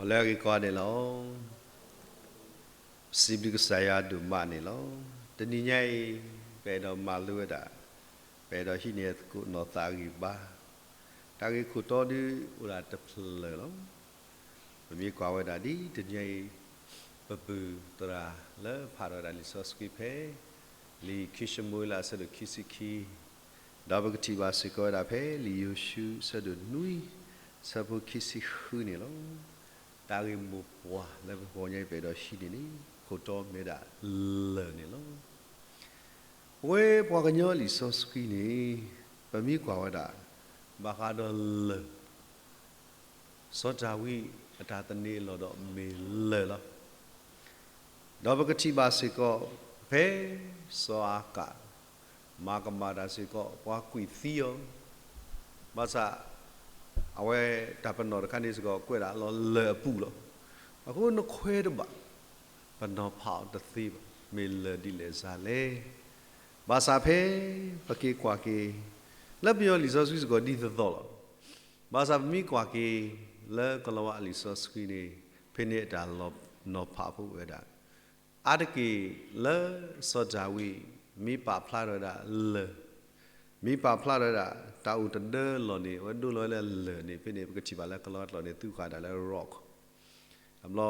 လၢအဂ့ၤကိးဂၤဒဲးန့ၣ်လီၤ. ပစံးဘျုးကစၢ်ယွၤဒိၣ်မးန့ၣ်လီၤ. တနံၤညါအံၤ ပအဲၣ်ဒိးမၤလိဝဲဒၣ်, ပအဲၣ်ဒိးဟံးန့ၢ်သကိးနီၢ်သးအဂံၢ်ဘါ, တၢ်ဂ့ၢ်ခိၣ်တီဒုးအိၣ်ဒၣ်တဖျၢၣ်လီၤ. ပမ့ၢ်ကွၢ်ဝဲဒၣ်ဒ်တနံၤညါအံၤ ပပုၢ်သရၣ်လၢဖးထီၣ်ဝဲဒၣ်လံာ်စီဆှံဖဲ လံာ်ခံၡမူၤအ့လးအဆၢဒိၣ်ခံဆံခံ, ဒီးပကထံၣ်ဘၣ်စ့ၢ်ကီးဝဲဒၣ်ဖဲလံာ်ယိၤၡူအဆၢဒိၣ်နွံ ဆၢဖိခံဆံဃုန့ၣ်လီၤ. တၢ်ဂ့ၢ်မိၢ်ပှၢ်လၢပဂီၢ်ညါအံၤ ပအဲၣ်ဒိးဟံးန့ၢ်န့ၣ် ခိၣ်တီမ့ၢ်ဝဲဒၣ်လၢၢ်န့ၣ်လီၤ. ပဝဲပှၤကညီလံာ်စီဆှံန့ၣ် ပမ့ၢ်ကွၢ်ဝဲဒၣ် ဘၣ်ဃးဒီးလၢၢ် စီၤဒၤဝံးအတၢ်သန့ၤအလီၢ်ဒီးမ့ၢ်လၢၢ်လီၤ. ဒီးပကထံၣ်ဘၣ်စ့ၢ်ကီး ဖဲစီၤအၤကၣ် မၤကမၣ်တၢ်စ့ၢ်ကီး ပှၤကွံာ်သံအီၤ, ဘၣ်ဆၣ် အဝဲတၢ်ပနီၣ်တခါန့ၣ်စ့ၢ်ကီး ကွဲးဒၣ်လီၤလၢၢ်အပူၤလီၤ. အဃိနခွဲးတဘၣ်, ပနီၤဖးအီၤတသ့ဘၣ်, မ့ၢ်လၢၢ်ဒ်လဲၣ်စ့ၢ်လဲၣ်. ဘၣ်ဆၣ်ဖဲပက့ၤကွၢ်က့ၤ လၢပယီၤလံာ်စီဆှံစ့ၢ်ကီးဒ်သိးသိးလီၤ. ဘၣ်ဆၣ်ပမ့ၢ်ကွၢ်က့ၤ လၢကိၤလၤဝါအလံာ်စီဆှံန့ၣ် ဖဲန့ၣ်အတၢ်လီၤနီၤဖးဖိဝဲဒၣ် အါတက့ၢ်လၢစီၤဒၤဝံး မ့ၢ်ပာ်ဖျါထီၣ်ဝဲဒၣ်လၢၢ်, မ့ၢ်ပာ်ဖျါထီၣ်ဝဲဒၣ် တၢ်အိၣ်တဒၢလီၢ်န့ၣ် အဝဲဒိလီၤဝဲလၢလၢၢ်န့ၣ် ဖဲန့ၣ် ပကထံၣ်ဘၣ်လၢကိၤလၤဝါကျိာ်န့ၣ် သုဃာ်ဒၣ်လၢ rock, အဘျီ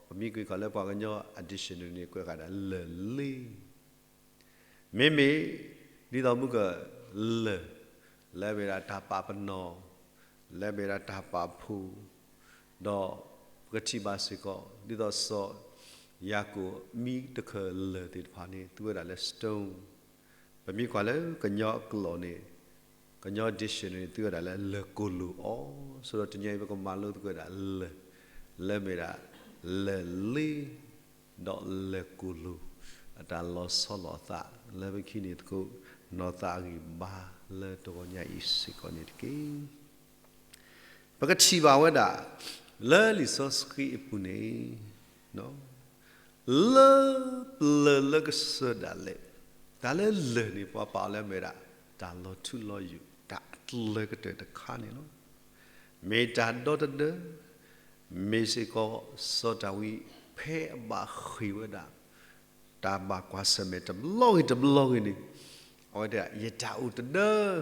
ပမ့ၢ်ကွၢ်က့ၤလၢပှၤကညီအ dictionary န့ၣ် ကွဲးဃာ်ဒၣ်လၢၢ်လ့ မ့မ့ၢ် ဒ်သိးမုၢ်က လၢၢ် လၢအမ့ၢ်ဒၣ်တၢ်ပာ်ပနီၣ်, လၢအမ့ၢ်ဒၣ်တၢ်ပာ်ဖှိၣ်, ဒီးပကထံၣ်ဘၣ်စ့ၢ်ကီး ဒ်သိးစီၤယၤကိာ်မံတခၢၣ်လၢၢ်သ့ၣ်တဖၣ်န့ၣ် သူဝဲဒၣ်လၢ stone, ပမ့ၢ်ကွၢ်လၢကညီအကျိာ်န့ၣ် ကညီ dictionary န့ၣ် သူဝဲဒၣ်လၢလၢၢ်ကိၢ်လိာ်အီၤ, ဆိုတော့ တနံၤအံၤပကမၤလိသကိးဝဲဒၣ်လၢၢ် လၢအမ့ၢ်ဒၣ် လၢၢ်လ့ ဒီးလၢၢ်ကိၢ်လိာ် အတၢ်လီၤဆီလိာ်အသး လၢပကဟံးန့ၢ်သကိး နီၢ်သးအဂံၢ်ဘါလၢတဂီၤညါအံၤစ့ၢ်ကီးန့ၣ်တက့ၢ်. ပကထံၣ်ဘၣ်ဝဲဒၣ် လၢလံာ်စီဆှံအပူၤန့ၣ် လၢပျၢၤလၢကစၢၢ်ဒၣ်လဲာ်, တၢ်လၢလၢၢ်န့ၣ် ပှၤပာ်အီၤလၢအမ့ၢ်ဒၣ် တၢ်လီၤထူလီၤယိာ် တၢ်အတလၢကတၢၢ်တခါန့ၣ်လီၤ. မ့ၢ်တၢ်ဒီတဒၢ, မ့ၢ်စ့ၢ်ကီး စီၤဒၤဝံး ဖဲအဘၣ်ဃ့ၢ်ဝဲဒၣ် တၢ်ဘၣ်ကွၢ်ဆၢၣ်မဲာ်တဘျီဂ့ၤတဘျီဂ့ၤန့ၣ်, အဝဲတဲဒၣ် ယတၢ်အိၣ်တဒၢ,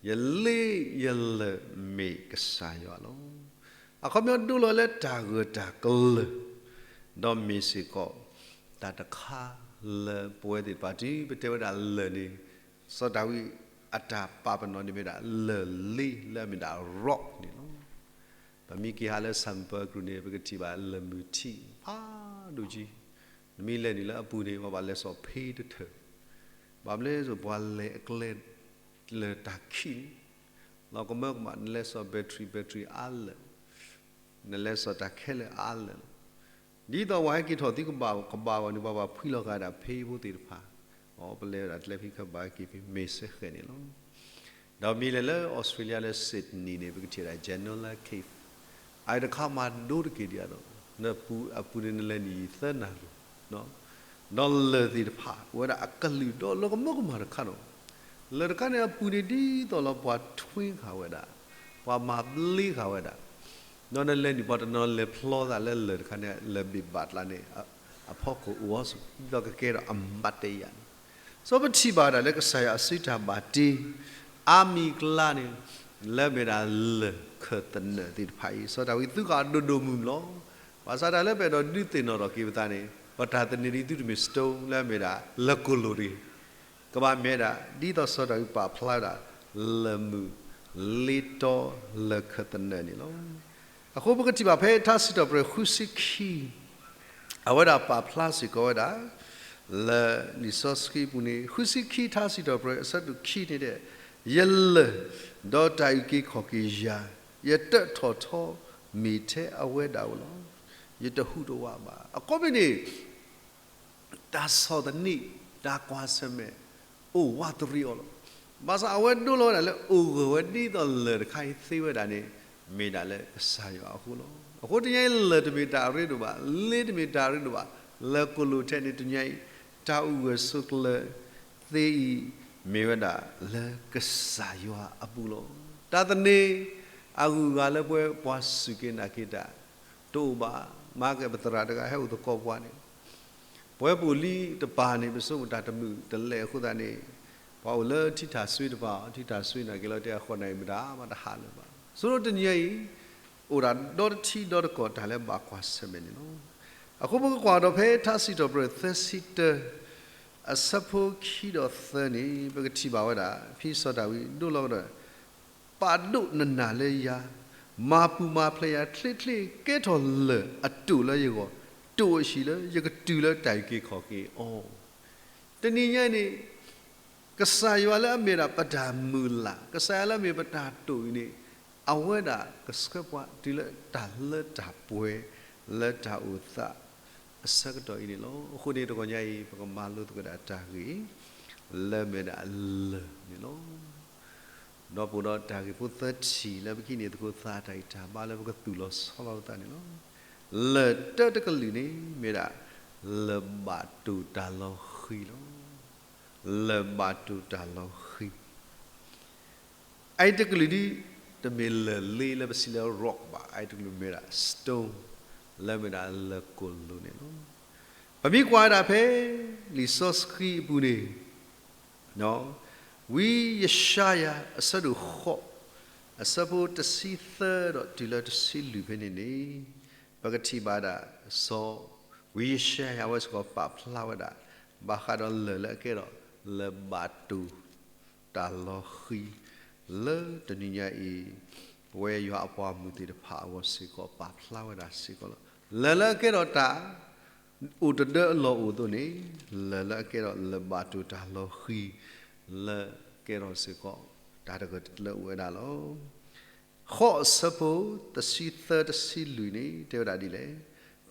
ယလ့ယလၢၢ်မ့ၢ်ကစၢ်ယွၤလီၤ. အခီပညီဒိလီၤလၢတၢ်ဂၢၢ်တၢ်ကျၢၤ, ဒီးမ့ၢ်စ့ၢ်ကီး တၢ်တခါလၢပဝဲသ့ၣ်တဖၣ် တုၤပတဲဝဲဒၣ်လၢၢ်န့ၣ်, စီၤဒၤဝံးအတၢ်ပာ်ပနီၣ်န့ၣ်မ့ၢ်ဒၣ်လၢၢ်လ့လၢအမ့ၢ်ဒၣ် rock န့ၣ်လီၤ. ပမ့ၢ်က့ၤဟးလၢဆၣ်ပၢၤကရူၢ်န့ၣ် ပကထံၣ်ဘၣ်လၢၢ်မုၢ်ထံးဖးဒိၣ်ကံ, နမ့ၢ်လဲၤနုာ်လၢအပူၤန့ၣ် ပှၤဘၣ်လဲၤစိာ်ဖ့တထၢၣ်, ဘၣ်မနုၤလဲၣ် ပှၤလဲၤအကျဲ လၢၢ်တၢ်ခံးန့ၣ်, လီၤကမၢကမၣ် နလဲၤစိာ် battery, battery အါလၢာ်, နလဲၤစိာ်တၢ်ခဲလၢာ်အါလၢာ်လီၤ. ဒ်သိးပှၤဟဲက့ၤထီၣ်သံကဘၣ်ကဘၣ်အဂီၢ်န့ၣ် ပှၤဘၣ်ဖှံလီၤဃာ်ဒၣ်ဖ့ဖိသ့ၣ်တဖၣ်, အီ ပလဲၤဝဲဒၣ်ကျဲဖံးခၢၣ်ဘၣ်က့ၤဖံး မ့ၢ်စ့ၢ်ကီးန့ၣ်လီၤ. ဒီးမ့ၢ်လဲၤလၢ Australia လၢ Sydney န့ၣ် ပကထံၣ်ဝဲဒၣ် Janular Cave, အအံၤတခါမၤဒိတက့ၢ်ဒံးအသိး, နပူၤအပူၤန့ၣ် နလဲၤနံၣ်ယံာ်သၢနၣ်ရံၣ် ဒီးလၢၢ်သ့ၣ်တဖၣ် အိၣ်ဝဲဒၣ်အကလုာ်ဒီးလီၤကမၢကမၣ်တခါဒီး, လၢၢ်တခါန့ၣ်အပူၤန့ၣ်ဒ်သိးလီၤပှၤထွ့ဃာ်ဝဲဒၣ်, ပှၤမၤဘျ့ဃာ်ဝဲဒၣ်, ဒီးနလဲၤနုာ်ပှၤတနီၤလဲၤဖျီသးလၢလၢၢ်တခါန့ၣ် လၢၢ်ဘ့ၣ်ဘၣ်ကျါန့ၣ် အဖီခိၣ်အိၣ်အီၤဆူ ဒ်သိးကကဲထီၣ်အမၤတယာ်န့ၣ်, စီၤပထံၣ်ဘၣ်ဝဲဒၣ်လၢကစၢ်ယွၤအစုတၢ်ဘၣ်တ့ အါမံၤအကျါန့ၣ် လၢအမ့ၢ်ဒၣ်လၢၢ်ခၢၣ်သနၢၣ်သ့ၣ်တဖၣ်အံၤ စီၤဒၤဝံးသုဃာ်ဒိၣ်ဒိၣ်မုၢ်မုၢ်လီၤ. ဘၣ်ဆၣ်တၢ်လၢပအဲၣ်ဒိးဒုးသ့ၣ်နီၣ်ထီၣ်က့ၤပသးန့ၣ် ပတၢ်သန့ၤဒ်သုတမ့ၢ် stone လၢအမ့ၢ်ဒၣ်လၢၢ်ကိၢ်လိာ်တဂ့ၤ, ကဘၣ်မ့ၢ်ဝဲဒၣ် ဒ်သိးစီၤဒၤဝံးပာ်ဖျါဝဲဒၣ် လၢၢ်မုၢ်လ့တီလၢၢ်ခၢၣ်သနၢၣ်န့ၣ်လီၤ. အဃိပကထံၣ်ဘၣ်ဖဲထါစံးထီၣ်ပတြၢၤဃုဆံခံ အဝဲဒၣ်ပာ်ဖျါစ့ၢ်ကီးဝဲဒၣ် လၢလံာ်စီဆှံပူၤန့ၣ် ဃုဆံခံ ထါစံးထီၣ်ပတြၢၤအဆၢဒိၣ်ခံန့ၣ်ဒီး, ယလၢၢ်, ဒီးတၢ်အုၣ်က့ၤခီၣ်က့ၤယၤ, ယတၢးထီၣ်ထီမ့ၢ်ထဲအဝဲဒၣ်ဧိၤလီၤ. ယတဟူးတဝးဘၣ်. အခီပညီန့ၣ် တၢ်ဆီၣ်သနံး တၢ်ကွၢ်ဆၢၣ်မဲာ် အိၣ်ဝးတရံးအီၤလီၤ. ဘၣ်ဆၣ်အဝဲဒိလီၤဝဲဒၣ်လၢအိၣ်ဂၢၢ်ဝဲဒ်သိးလၢၢ်တခါအံၤသ့ဝဲဒၣ်န့ၣ် မ့ၢ်ဒၣ်လၢကစၢ်ယွၤအဃိလီၤ. အဃိတနံၤအံၤလၢၢ်တမ့ၢ်တၢ်အရ့ဒိၣ်ဘၣ်, လ့တမ့ၢ်တၢ်အရ့ဒိၣ်ဘၣ်, လၢၢ်ကိၢ်လိာ်ထဲန့ၣ်တနံၤအံၤ တၢ်အိၣ်ဂၢၢ်ဆိးကျၢၤသ့အံၤ မ့ၢ်ဝဲဒၣ်လၢကစၢ်ယွၤအပူၤလီၤ. တၢ်သန့ၤအဂုၤအဂၤလၢပဝဲပှၤစူၢ်က့ၤနာ်က့ၤတၢ် တအိၣ်ဘၣ်. မၤက့ၤပသရၣ်တဂၤဟဲအိၣ်သကိးပှၤန့ၣ်, ပဝဲပအိၣ်လံတပၤန့ၣ် ပဆိကမိၣ်တၢ်တမုာ်တလဲာ်အဃိသတးန့ၣ်, ပှၤအိၣ်လၢထံထၣ်စွ့တပၤ, ထံထၣ်စွ့န့ၣ်က့ၤလီၤတဲာ်အဃိန့ၣ် မတၤမးတဟးလၢၤဘၣ်. ဆိဒီးတနံၤညါအံၤ အိၣ်ဒၣ်ဒီတထံဒီတကီၢ်တၢ်လၢဘၣ်ကွၢ်ဆၢၣ်မဲာ်န့ၣ်လီၤ. အဃိပကကွၢ်ဒီးဖဲထါစံးထီၣ်ပတြၢၤသၢဆံတၢ အဆၢဖိခံဒီးသၢန့ၣ် ပကထံၣ်ဘၣ်ဝဲဒၣ် ဖဲစီၤဒၤဝံးဒိလီၤကဒီး ပာ်ဒိၣ်နနၢ်လၢယၤ, မၤပူၤမၤဖျဲးယၤချ့ချ့, ကဲထီၣ်လၢၢ်အတိာ်လၢယဂီၢ်, တိာ်အဟံၣ်လၢယကတုၤလၢတၢ်အုၣ်က့ၤခီၣ်က့ၤအီၤ. တနံၤညါအံၤန့ၣ် ကစၢ်ယွၤလၢအမ့ၢ်ဒၣ်ပတၢ်မုၢ်လၢ်, ကစၢ်ယွၤလၢအမ့ၢ်ပတၢ်တိာ်အံၤန့ၣ် အဝဲဒၣ်ကဆှၢပှၤတုၤလၢတၢ်လၢတၢ်ပှဲၤ လၢတၢ်အိၣ်သးအဆၢကတီၢ်အံၤန့ၣ်လီၤ. အဃိန့ၣ်တဂီၤညါအံၤ ပကမၤလိသကိးဒၣ်တၢ်ဂ့ၢ် လၢမ့ၢ်ဒၣ်လၢၢ်န့ၣ်လီၤ. ဒီးပအိၣ်ဒီးတၢ်ဂ့ၢ်ဖိသၢထံၣ်လၢပကဟံးန့ၢ်သကိးသး တၢ်ဂံၢ်တၢ်ဘါလၢပကသူၣ်လီၤဆီလီၤပသးန့ၣ်လီၤ. လၢၢ်တၢတကလုာ်န့ၣ် မ့ၢ်ဒၣ် လၢၢ်ဘၣ်တိၢ်တၢ်လီၤဃံၤလီၤ. လၢၢ်ဘၣ်တိၢ်တၢ်လီၤဃံၤ အအံၤတကလုာ်ဒ် တမ့ၢ်လၢၢ်လ့လၢပစံးလၢ rock ဘၣ်, အအံၤတကလုာ်မ့ၢ်ဒၣ် stone လၢမ့ၢ်ဒၣ်လၢၢ်ကိၣ်လိၤန့ၣ်လီၤ. ပမ့ၢ်ကွၢ်ဝဲဒၣ်ဖဲ လံာ်စီဆှံအပူၤန့ၣ် ဝံယၡါယၤအဆၢဒိၣ်ဃိး အဆၢဖိတဆံသၢဒီးတုၤလၢတဆံလွံၢ်ဖဲန့ၣ်န့ၣ် ပကထံၣ်ဘၣ်ဒၣ်စီၤ ဝံယၡါယၤအဝဲစ့ၢ်ကီးပာ်ဖျါဝဲဒၣ် ဘၣ်ဃးဒီးလၢၢ်လၢအကဲထီၣ် လၢၢ်ဘၣ်တိၢ် တၢ်လီၤဃံၤ လၢတနံၤညါအံၤ ပဝဲယွၤအပှၤမုၢ်သ့ၣ်တဖၣ်အဂီၢ်စ့ၢ်ကီး ပာ်ဖျါဝဲဒၣ်စ့ၢ်ကီးလီၤ. လၢၢ်လၢအကဲထီၣ်တၢ် အိၣ်တဒၢအလီၢ်အိၣ်အသိးန့ၣ် လၢၢ်လၢအကဲထီၣ်လၢၢ်ဘၣ်တိၢ်တၢ်လီၤဃံၤ လၢကဲထီၣ်စ့ၢ်ကီး တၢ်တဂၢၢ်တကျၢၤအိၣ်ဝဲဒၣ်လီၤ. ဃိးအဆၢဖိ တဆံသၢ တဆံလွံၢ်န့ၣ် တဲဝဲဒၣ်ဒ်လဲၣ်,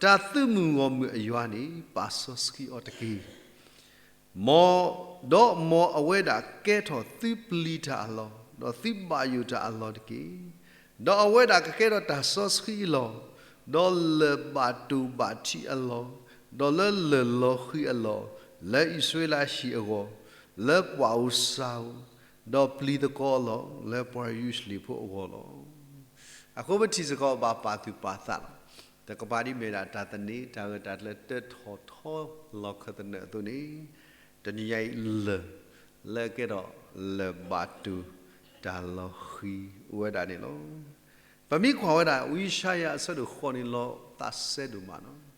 တၢ်သုးမုၢ်ဂီၢ်မုၢ်အယွၤန့ၣ် ပာ်စီဆှံအီၤတက့ၢ်. မ်, ဒီးမ်အဝဲဒၣ်ကဲထီၣ်သုပျံၤတၢ်အလီၢ်, ဒီးသုဘၣ်ယိၣ်တၢ်အလီၢ်တက့ၢ်. ဒီးအဝဲဒၣ်ကကဲထီၣ်တၢ်စီဆှံအလီၢ်, ဒီးလၢၢ်ဘၣ်တိၢ်ဘၣ်ထံးအလီၢ်, ဒီးလၢလၢၢ်လီၤဃံၤအလီၢ်, လၢအံၣ်စရ့လးဟံၣ်အဂီၢ်, လၢပှၤဧိၤစၢ်ဧိၤ, ဒီးပျံၤသကိးအလီၢ် လၢပှၤယရူၤၡလ့ၣ်ဖိအဂီၢ်လီၤ. အဃိပထံၣ်စ့ၢ်ကီးဘၣ်ပာ်သူၣ်ပာ်သးလီၤ. တကပၤဒ်မ့ၢ်ဒၣ်တၢ်သန့ၤ တၢ်ဂၢၢ်တၢ်ကျၢၤတၢထီၣ်ထီလီၤခၢၣ်သနၢၣ်အသိးန့ၣ်, တနံၤညါအံၤလၢၢ် လၢအကဲထီၣ်လၢၢ်ဘၣ်တိၢ် တၢ်လီၤဃံၤအိၣ်ဝဲဒၣ်န့ၣ်လီၤ. ပမ့ၢ်ကွၢ်ဝဲဒၣ် ဝံယၡါယၤအဆၢဒိၣ်ဃိးန့ၣ် လီၤသးစဲဒိၣ်မးလီၤ.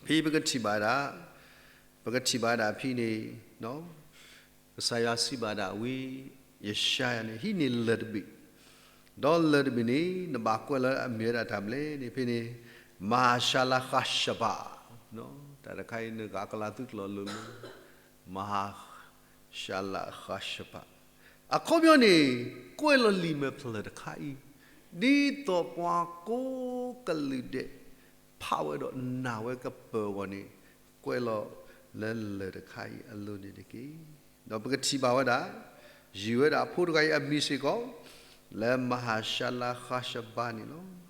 ဖဲပကထံၣ်ဘၣ်ဒၣ်, ပကထံၣ်ဘၣ်ဒၣ်ဖဲန့ၣ် ကစၢ်ယွၤစံးဘၣ်ဒၣ်ဝံယၡါယၤန့ၣ် ဟံးန့ၢ်လၢၢ်တဘ့ၣ်, ဒီးလၢၢ်တဘ့ၣ်န့ၣ် နဘၣ်ကွဲးလီၤအမ့ၢ်ဝဲဒၣ်တၢ်မနုၤလဲၣ်န့ၣ် ဖဲန့ၣ် မၤၡလးဃးရှဘး, တၢ်တခါအံၤ နဂၤကလၤသူကျိာ်လိၤလိၤ မၤၡလးဃးရှဘး, အခီပညီန့ၣ် ကွဲးလီၤလံာ်မဲာ်ဖျၢၣ်တခါအံၤ ဒ်သိးပှၤကိးကလုာ်ဒဲး ဖးဝဲဒီးနာ်ဝဲကပၢၤအဂီၢ်န့ၣ် ကွဲးလီၤလၢလၢၢ်တခါအံၤအလိၤန့ၣ်တက့ၢ်. ဒီးပကထံၣ်ဘၣ်ဝဲဒၣ် ယုၢ်ဝဲဒၣ်ဖိတဂၤအံၤအမံၤစ့ၢ်ကီး လၢမၤၡလးဃးရှဘးန့ၣ်လီၤ.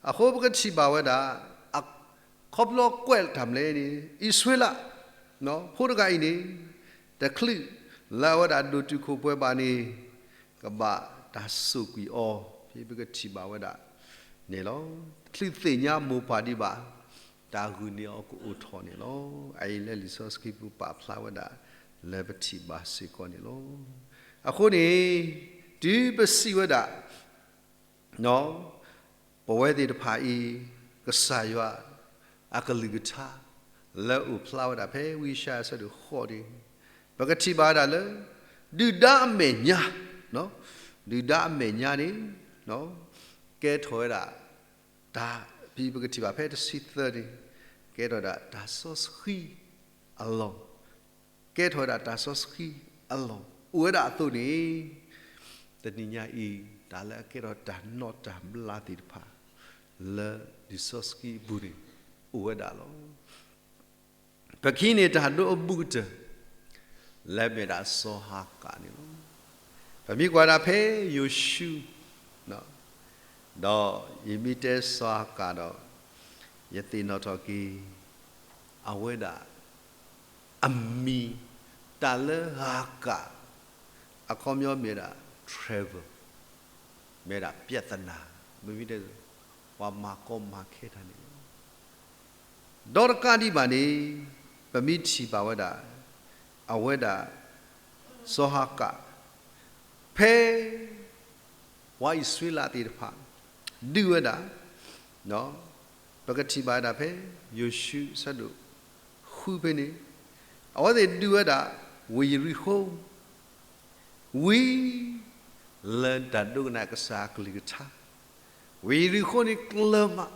အဃိပကထံၣ်ဘၣ်ဝဲဒၣ် ခီဖျိကွဲးတၢ်မနုၤလဲၣ်န့ၣ် အံၣ်စရ့လး ဖိတဂၤအံၤန့ၣ် တချုးလၢအဝဲဒၣ်ဒိၣ်တုာ်ခိၣ်ပှဲၤဘၣ်န့ၣ် ကဘၣ်တၢ်ဆိၣ်ကွံာ်အီၤ ဖဲပကထံၣ်ဘၣ်ဝဲဒၣ်န့ၣ်လီၤ. တချုးသ့ၣ်ညါမိၢ်ပၢ်ဒံးဘၣ် တၢ်ဂုာ်န့ၢ်အီၤကအိၣ်ထီၣ်န့ၣ်လီၤ. အအံၤလၢလံာ်စီဆှံပူၤပာ်ဖျါဝဲဒၣ် လၢပထံၣ်ဘၣ်စ့ၢ်ကီးန့ၣ်လီၤ. အဃိန့ၣ် တုၤပစံးဝဲဒၣ် ပဝဲသ့ၣ်တဖၣ်အံၤ ကစၢ်ယွၤအကလုၢ်ကထါ လၢအိၣ်ဖျါဝဲဒၣ်ဖဲဝံယၡါယၤအဆၢဒိၣ်ဃိးန့ၣ် ပကထံၣ်ဘၣ်ဝဲဒၣ်လၢ ဒုၣ်ဒါအမဲာ်ညါ, ဒုၣ်ဒါအမဲာ်ညါန့ၣ် ကဲထီၣ်ဝဲဒၣ် တၢ်ဖဲပကထံၣ်ဘၣ်ဖဲတဆံသၢန့ၣ် ကဲထီၣ်ဒၣ်တၢ်စီဆှံအလီၢ် ကဲထီၣ်ဝဲဒၣ်တၢ်စီဆှံအလီၢ် အိၣ်ဝဲဒၣ်အသိးန့ၣ် တနံၤညါအံၤ တၢ်လၢအကဲထီၣ်တၢ်နီၣ်တၢ်ဘျါသ့ၣ်တဖၣ် လၢလံာ်စီဆှံအပူၤန့ၣ် အိၣ်ဝဲဒၣ်လီၤ. ပကဟံးန့ၢ်တၢ်ဒိအဘူးကတၢၢ် လၢမ့ၢ်ဒၣ်စီၤဟၤကၤန့ၣ်လီၤ. ပမ့ၢ်ကွၢ်ဒၣ်ဖဲယိၤၡူ ဒီးယမ့ၢ်တဲစီၤဟၤကၤဒီး ယသ့ၣ်နီၣ်ထီၣ်က့ၤ အဝဲဒၣ် အမံၤ တၢ်လၢဟၤကၤ အခီပညီမ့ၢ်ဒၣ် trouble မ့ၢ်ဒၣ် ပြဿနာ မ့မ့ၢ်တဲ ပှၤမၤကီမၤခဲတၢ်န့ၣ်လီၤ. ဒီးတကးဒံးဘၣ်န့ၣ် ပမ့ၢ်ထံၣ်ဘၣ်ဝဲဒၣ် အဝဲဒၣ် စီၤဟၤကၣ် ဖဲ ပှၤအံၣ်စရ့လးသ့ၣ်တဖၣ် ဒုးဝဲဒၣ် ပကထံၣ်ဘၣ်ဝဲဒၣ်ဖဲ ယိၤၡူအဆၢဒိၣ်ဃုဖဲန့ၣ် အဝဲသ့ၣ်ဒုးဝဲဒၣ် ဝ့ၢ်ယရံၣ်ဃိ ဝံၤ လၢတၢ်ဒိကနၣ်ကစၢ်အကလုၢ်ကထါ ဝ့ၢ်ယရံၣ်ဃိန့ၣ်ကျၢၤမး,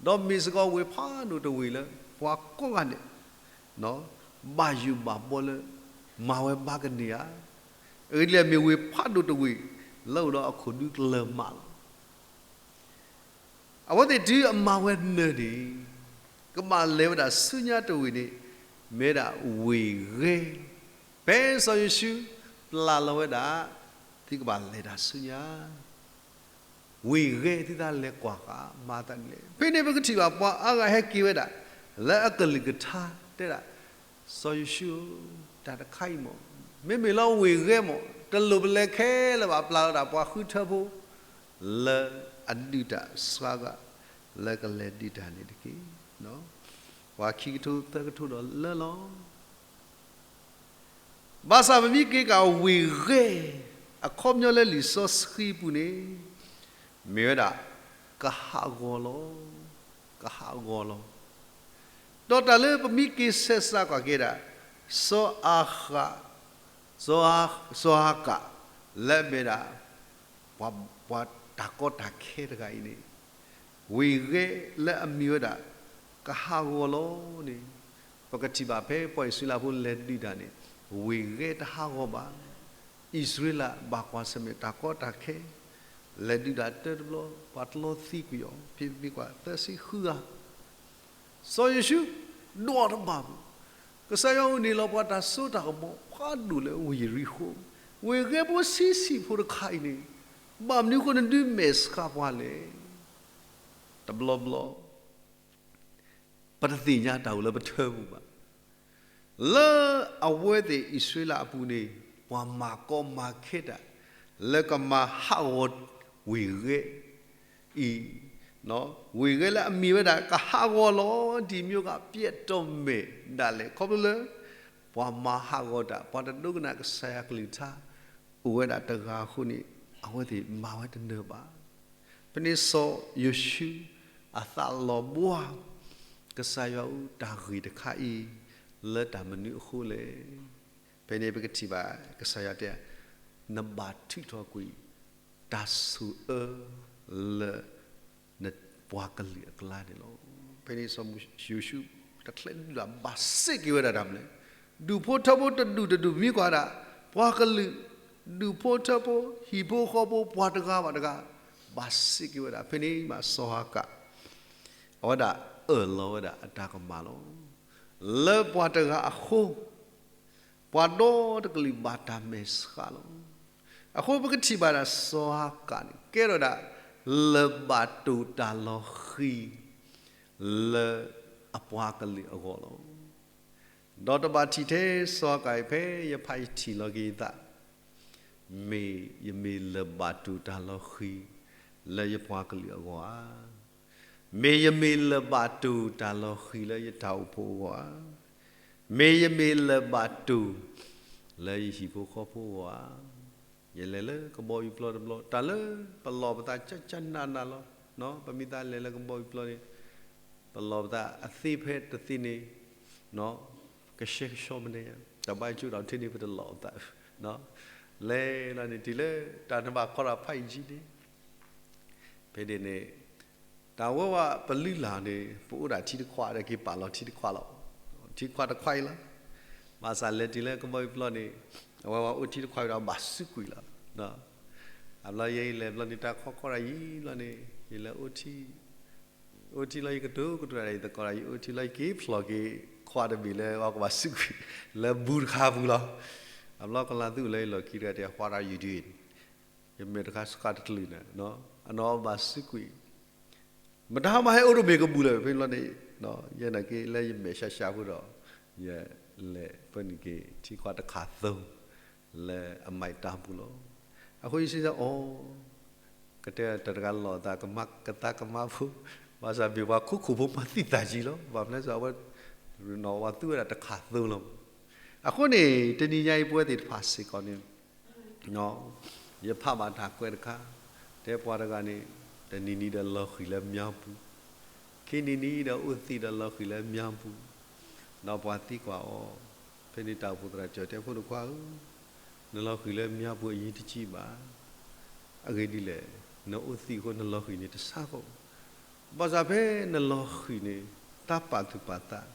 ဒီးမ့ၢ်စ့ၢ်ကီးဝ့ၢ်ဖးဒိၣ်တဝ့ၢ်လၢ ပှၤကိးဂၤဒဲး ဘၣ်ယိၣ်ဘၣ်ဘှီလၢ မၤဝဲဘါကန့ၢ်ဧါ. အဂ့ၢ်ဒ်လဲၣ် မ့ၢ်ဝ့ၢ်ဖးဒိၣ်တဝ့ၢ် လၢအိၣ်ဒီးအခိၣ်ဒူကျၢၤမးလီၤ. အဝဲသ့ၣ်တုၤအမၤဝဲနၢၤန့ၣ် ကဘၣ်လဲၤဝဲဒၣ်ဆူညါတဝ့ၢ်န့ၣ် မ့ၢ်ဝဲဒၣ်ဝ့ၢ်ဂဲၤ, ဖဲစီၤယိၤၡူ ပျၢ်လီၤဝဲဒၣ် သုကဘၣ်လဲၤတၢ်ဆူညါ ဝ့ၢ်ဂဲၤသုသးလဲၤကွၢ်ဃာ်မၤသးဒ်လဲၣ်. ဖဲန့ၣ်ပကထံၣ်ဘၣ်ပှၤအါဂၤဟဲက့ၤဝဲဒၣ် လၢအကလုၢ်ကထါတဲဒၣ်, စီၤယိၤၡူဧၢ, တၢ်တခါအံၤမ့ၢ် မ့မ့ၢ်လၢဝ့ၢ်ဂဲၤမ့ၢ် တလိၣ်ပလဲၤခဲလၢာ်ဘၣ် ပျၢ်ဝဲဒၣ်ပှၤဃုထၢဖိ လၢအဒုးတၢ်ဆှါဂၤ လၢကလဲၤဒုးတၢ်န့ၣ်တက့ၢ်. ပှၤခံကထိသၢကထိဒီးလၢလီၤ. ဘၣ်ဆၣ်ပမ့ၢ်က့ၤက့ၤဝ့ၢ်ဂဲၤ အခီပညီလၢလံာ်စီဆှံပူၤန့ၣ် မ့ၢ်ဝဲဒၣ် ကဟးဂီၤလီၤ, ကဟးဂီၤလီၤ. ဒီးတၢ်လၢပမ့ၢ်က့ၤဆဲးစးကွၢ်က့ၤဒၣ် စီၤအၤဃး, စီၤဟၤကး လၢအမ့ၢ်ဒၣ် ပှၤတၢ်ကီတၢ်ခဲတဂၤအံၤန့ၣ် ဝ့ၢ်ဂဲၤလၢအမ့ၢ်ဝဲဒၣ် ကဟးဂီၤလီၤန့ၣ် ပကထံၣ်ဘၣ်ဖဲပှၤအံၣ်စရ့လးဖိလဲၤဒုးတၢ်န့ၣ် ဝ့ၢ်ဂဲၤတဟးဂီၤဘၣ်. အံၣ်စရ့လးဘၣ်ကွၢ်ဆၢၣ်မဲာ်တၢ်ကီတၢ်ခဲ လဲၤဒုးတၢ်တၢတဘျီ ပှၤတလီၤသံကွံာ်အီၤ ဖဲမ့ၢ်ကွၢ်သၢဆံဃုဂၤ စီၤယိၤၡူ ဒွးတဘၣ်မး, ကစၢ်ယွၤအိၣ်န့ၣ်လီၤပှၤတၢ်စိတၢ်ကမီၤဖးဒိၣ်လၢဝ့ၢ်ယရံၣ်ဃိ, ဝ့ၢ်ဂဲၤဖိဆံးဆံးဖိတခါအံၤန့ၣ် ဘၣ်မနုၤအဃိနဒုးမဲာ်ဆှးပှၤလဲၣ်. တဘျီဘျီ ပတသ့ၣ်ညါတၢ်အိၣ်လၢပထၢပူၤဘၣ် လၢအဝဲသ့ၣ်အံၣ်စရ့လးအပူၤန့ၣ် ပှၤမၤကီမၤခဲတၢ် လၢကမၤဟးဂီၤဝ့ၢ်ဂဲၤအံၤ, ဝ့ၢ်ဂဲၤလၢအမ့ၢ်ဝဲဒၣ် ကဟးဂီၤလီၤ ဒ်မ့ၢ်ဂ့ၤ ပျဲၢ်တီၢ်မဲာ်ဒၣ်လဲာ် ခီဖျိလၢ ပှၤမၤဟးဂီၤတၢ် ပှၤတဒိကနၣ်ကစၢ်ယွၤကလုၢ်ကထါ အိၣ်ဝဲဒၣ်တဂၤအဃိန့ၣ် အဝဲသ့ၣ်မၤဝဲတနၢၤဘၣ်. ဖဲန့ၣ်စီၤယိၤၡူ အသးလီၤဘှါ ကစၢ်ယွၤအူတၢ်ဂ့ၢ်တခါအံၤ လၢတၢ်မနုၤအဃိလဲၣ်. ဖဲန့ၣ်ပကထံၣ်ဘၣ် ကစၢ်ယွၤတဲ နဘၣ်ထုးထီၣ်ကွံာ် တၢ်ဆိၣ်အၢလၢ နပှၤကလုာ်အကျါန့ၣ်လီၤ. ဖဲန့ၣ်စီၤယိၤၡူ တချုးဒုးတၢ်ဘၣ်စ့ၢ်က့ၤဝဲဒၣ်တၢ်မနုၤလဲၣ်. ဒူၣ်ဖိထၢဖိတဒူၣ်တဒူၣ်မံၤကွၢ်ဒၣ် ပှၤကလုာ် ဒူၣ်ဖိထၢဖိ ဟံၣ်ဖိဃီဖိ ပှၤတဂၤဘၣ်တဂၤ ဘၣ်စ့ၢ်က့ၤဝဲဒၣ် ဖဲန့ၣ်မးစီၤဟၤကၣ် အဝဲဒၣ်အၢၣ်လီၤဝဲဒၣ်အတၢ်ကမၣ်လီၤ. လၢပှၤတဂၤအဃိ ပှၤဒီတကလုာ်ဘၣ်တၢ်မဲာ်ဆှးလီၤ. အဃိပကထံၣ်ဘၣ်ဒၣ်စီၤဟၤကၣ်န့ၣ် ကဲထီၣ်ဒၣ် လၢၢ်ဘၣ်တိၢ်တၢ်လီၤဃံၤ လၢအပှၤကလုာ်အဂီၢ်လီၤ. ဒီးတဘၣ်ထံၣ်ထဲစီၤဟၤကၣ်အံၤ ဖဲယဖးယထံၣ်လီၤက့ၤယသး မ့ၢ်ယမ့ၢ်လၢၢ်ဘၣ်တိၢ်တၢ်လီၤဃံၤ လၢယပှၤကလုာ်အဂီၢ်ဧါ. မ့ၢ်ယမ့ၢ်လၢၢ်ဘၣ်တိၢ်တၢ်လီၤဃံၤလၢယတၢ်အိၣ်ဖှိၣ်အဂီၢ်ဧါ. မ့ၢ်ယမ့ၢ်လၢၢ်ဘၣ်တိၢ် လၢယဟံၣ်ဖိဃီဖိအဂီၢ်ဧါ. ယလဲၤလၢကဘီယူၤပျီတဘျီ တၢ်လၢပလီၢ်ပသးကၠၢ်ကၠၢ်နးနးလီၤ. ပမ့ၢ်သးလဲၤလၢကဘီယူၤပျီန့ၣ် ပလီၢ်ပသးအသ့ဖဲတသ့န့ၣ် ကရှဲကဆှီမနုၤညါ တၢ်ဘၣ်ကၠိဒီးထဲန့ၣ်ပတလီၢ်ပသး လဲၤလီၤန့ၣ် တုၤလၢတၢ်နဘၣ်ခီဒီးဖးအံၤကံန့ၣ် ဖဲန့ၣ်န့ၣ် တၢ်ဝဲဝဲပလုၢ်လၢ်န့ၣ် ပအိၣ်ဒၣ်ထံတခွးဒီးက့ၤပာ်လီၤထံတခွးလီၤ. ထံတခွးတခွးအံၤလီၤ. ဘၣ်ဆၣ်လဲၤတုၤလၢကဘီယူၤပျီန့ၣ် အဝဲဝဲအိၣ်ထံတခွးဒီးဘၣ်စူးကွံာ်လီၤ. အဘျီယဲယလဲၤဘျီန့ၣ် တၢ်ခီခီဒီးယံၤဘျီန့ၣ် ယလဲၤအိၣ်ထံ အိၣ်ထံလီၤယကတိၤကတိၤဒီးယသကိးဒီး ယအိၣ်ထံလီၤယက့ၤဖျိးက့ၤ ခွးတဘ့ၣ်လၢအဝဲကဘၣ်စူးကွံာ် လၢဘူးတခါပူၤလီၤ. အဘျီကလၤသူၣ်လၢယလီၢ်ခံတဂၤတဲ What are you doing? ယမဲာ်တခါစှၤတကလုာ်န့ၣ် အနီၢ်ဘၣ်စူးကွံာ် မတၤမၤဟဲအိၣ်တမ့ၢ်ကဘူၣ်လၢၤ ဖဲန့ၣ်ဘျီန့ၣ် ယဲနာ်က့လၢယမဲာ်ဆှးဆှးဖိဒီး ယလဲၤပၢနုာ်က့ၤထံခွးတခးသိ လၢအမဲာ်တၢ်ပူၤလီၤ. အဃိယစံးဆၢအီၤ ကတဲတၢ်တဂၤလီၤသးကမါကသါကမါဖိ, ဘၣ်ဆၣ်မ့ၢ်ပှၤခိခိၣ်ဖိမၤသံသးယံၤလီၤ. ဘၣ်မနုၤလဲၣ် အဝဲ ပှၤသူဝဲဒၣ်တခးသိလီၤ. အဃိန့ၣ် တနံၤညါအံၤပဝဲသ့ၣ်တဖၣ်စ့ၢ်ကီးန့ၣ် ယဖးဘၣ်တၢ်ကွဲးတခါ, တဲပှၤတဂၤန့ၣ် တနံၤနံၤဒီးလီၤဃံၤလၢမၠါပူၤ, ခံနံၤနံၤဒီးအိၣ်သံးဒီးလီၤဃံၤလၢမၠါပူၤ, ဒီးပှၤသံကွၢ်အီၤ, ဖဲန့ၣ်တၢ်အိၣ်ဖှိၣ်သရၣ်ကၠီတဲဖိတခွါဧၢ, နလီၤဃံၤလၢမၠါပူၤအယံၤတကံးဘၣ်, အဂ့ၢ်ဒ်လဲၣ်, နအိၣ်သံးအဃိနလီၤဃံၤန့ၣ်တဆါဃီ, ဘၣ်ဆၣ်ဖဲနလီၤဃံၤန့ၣ် တၢ်ပာ်သူၣ်ပာ်သး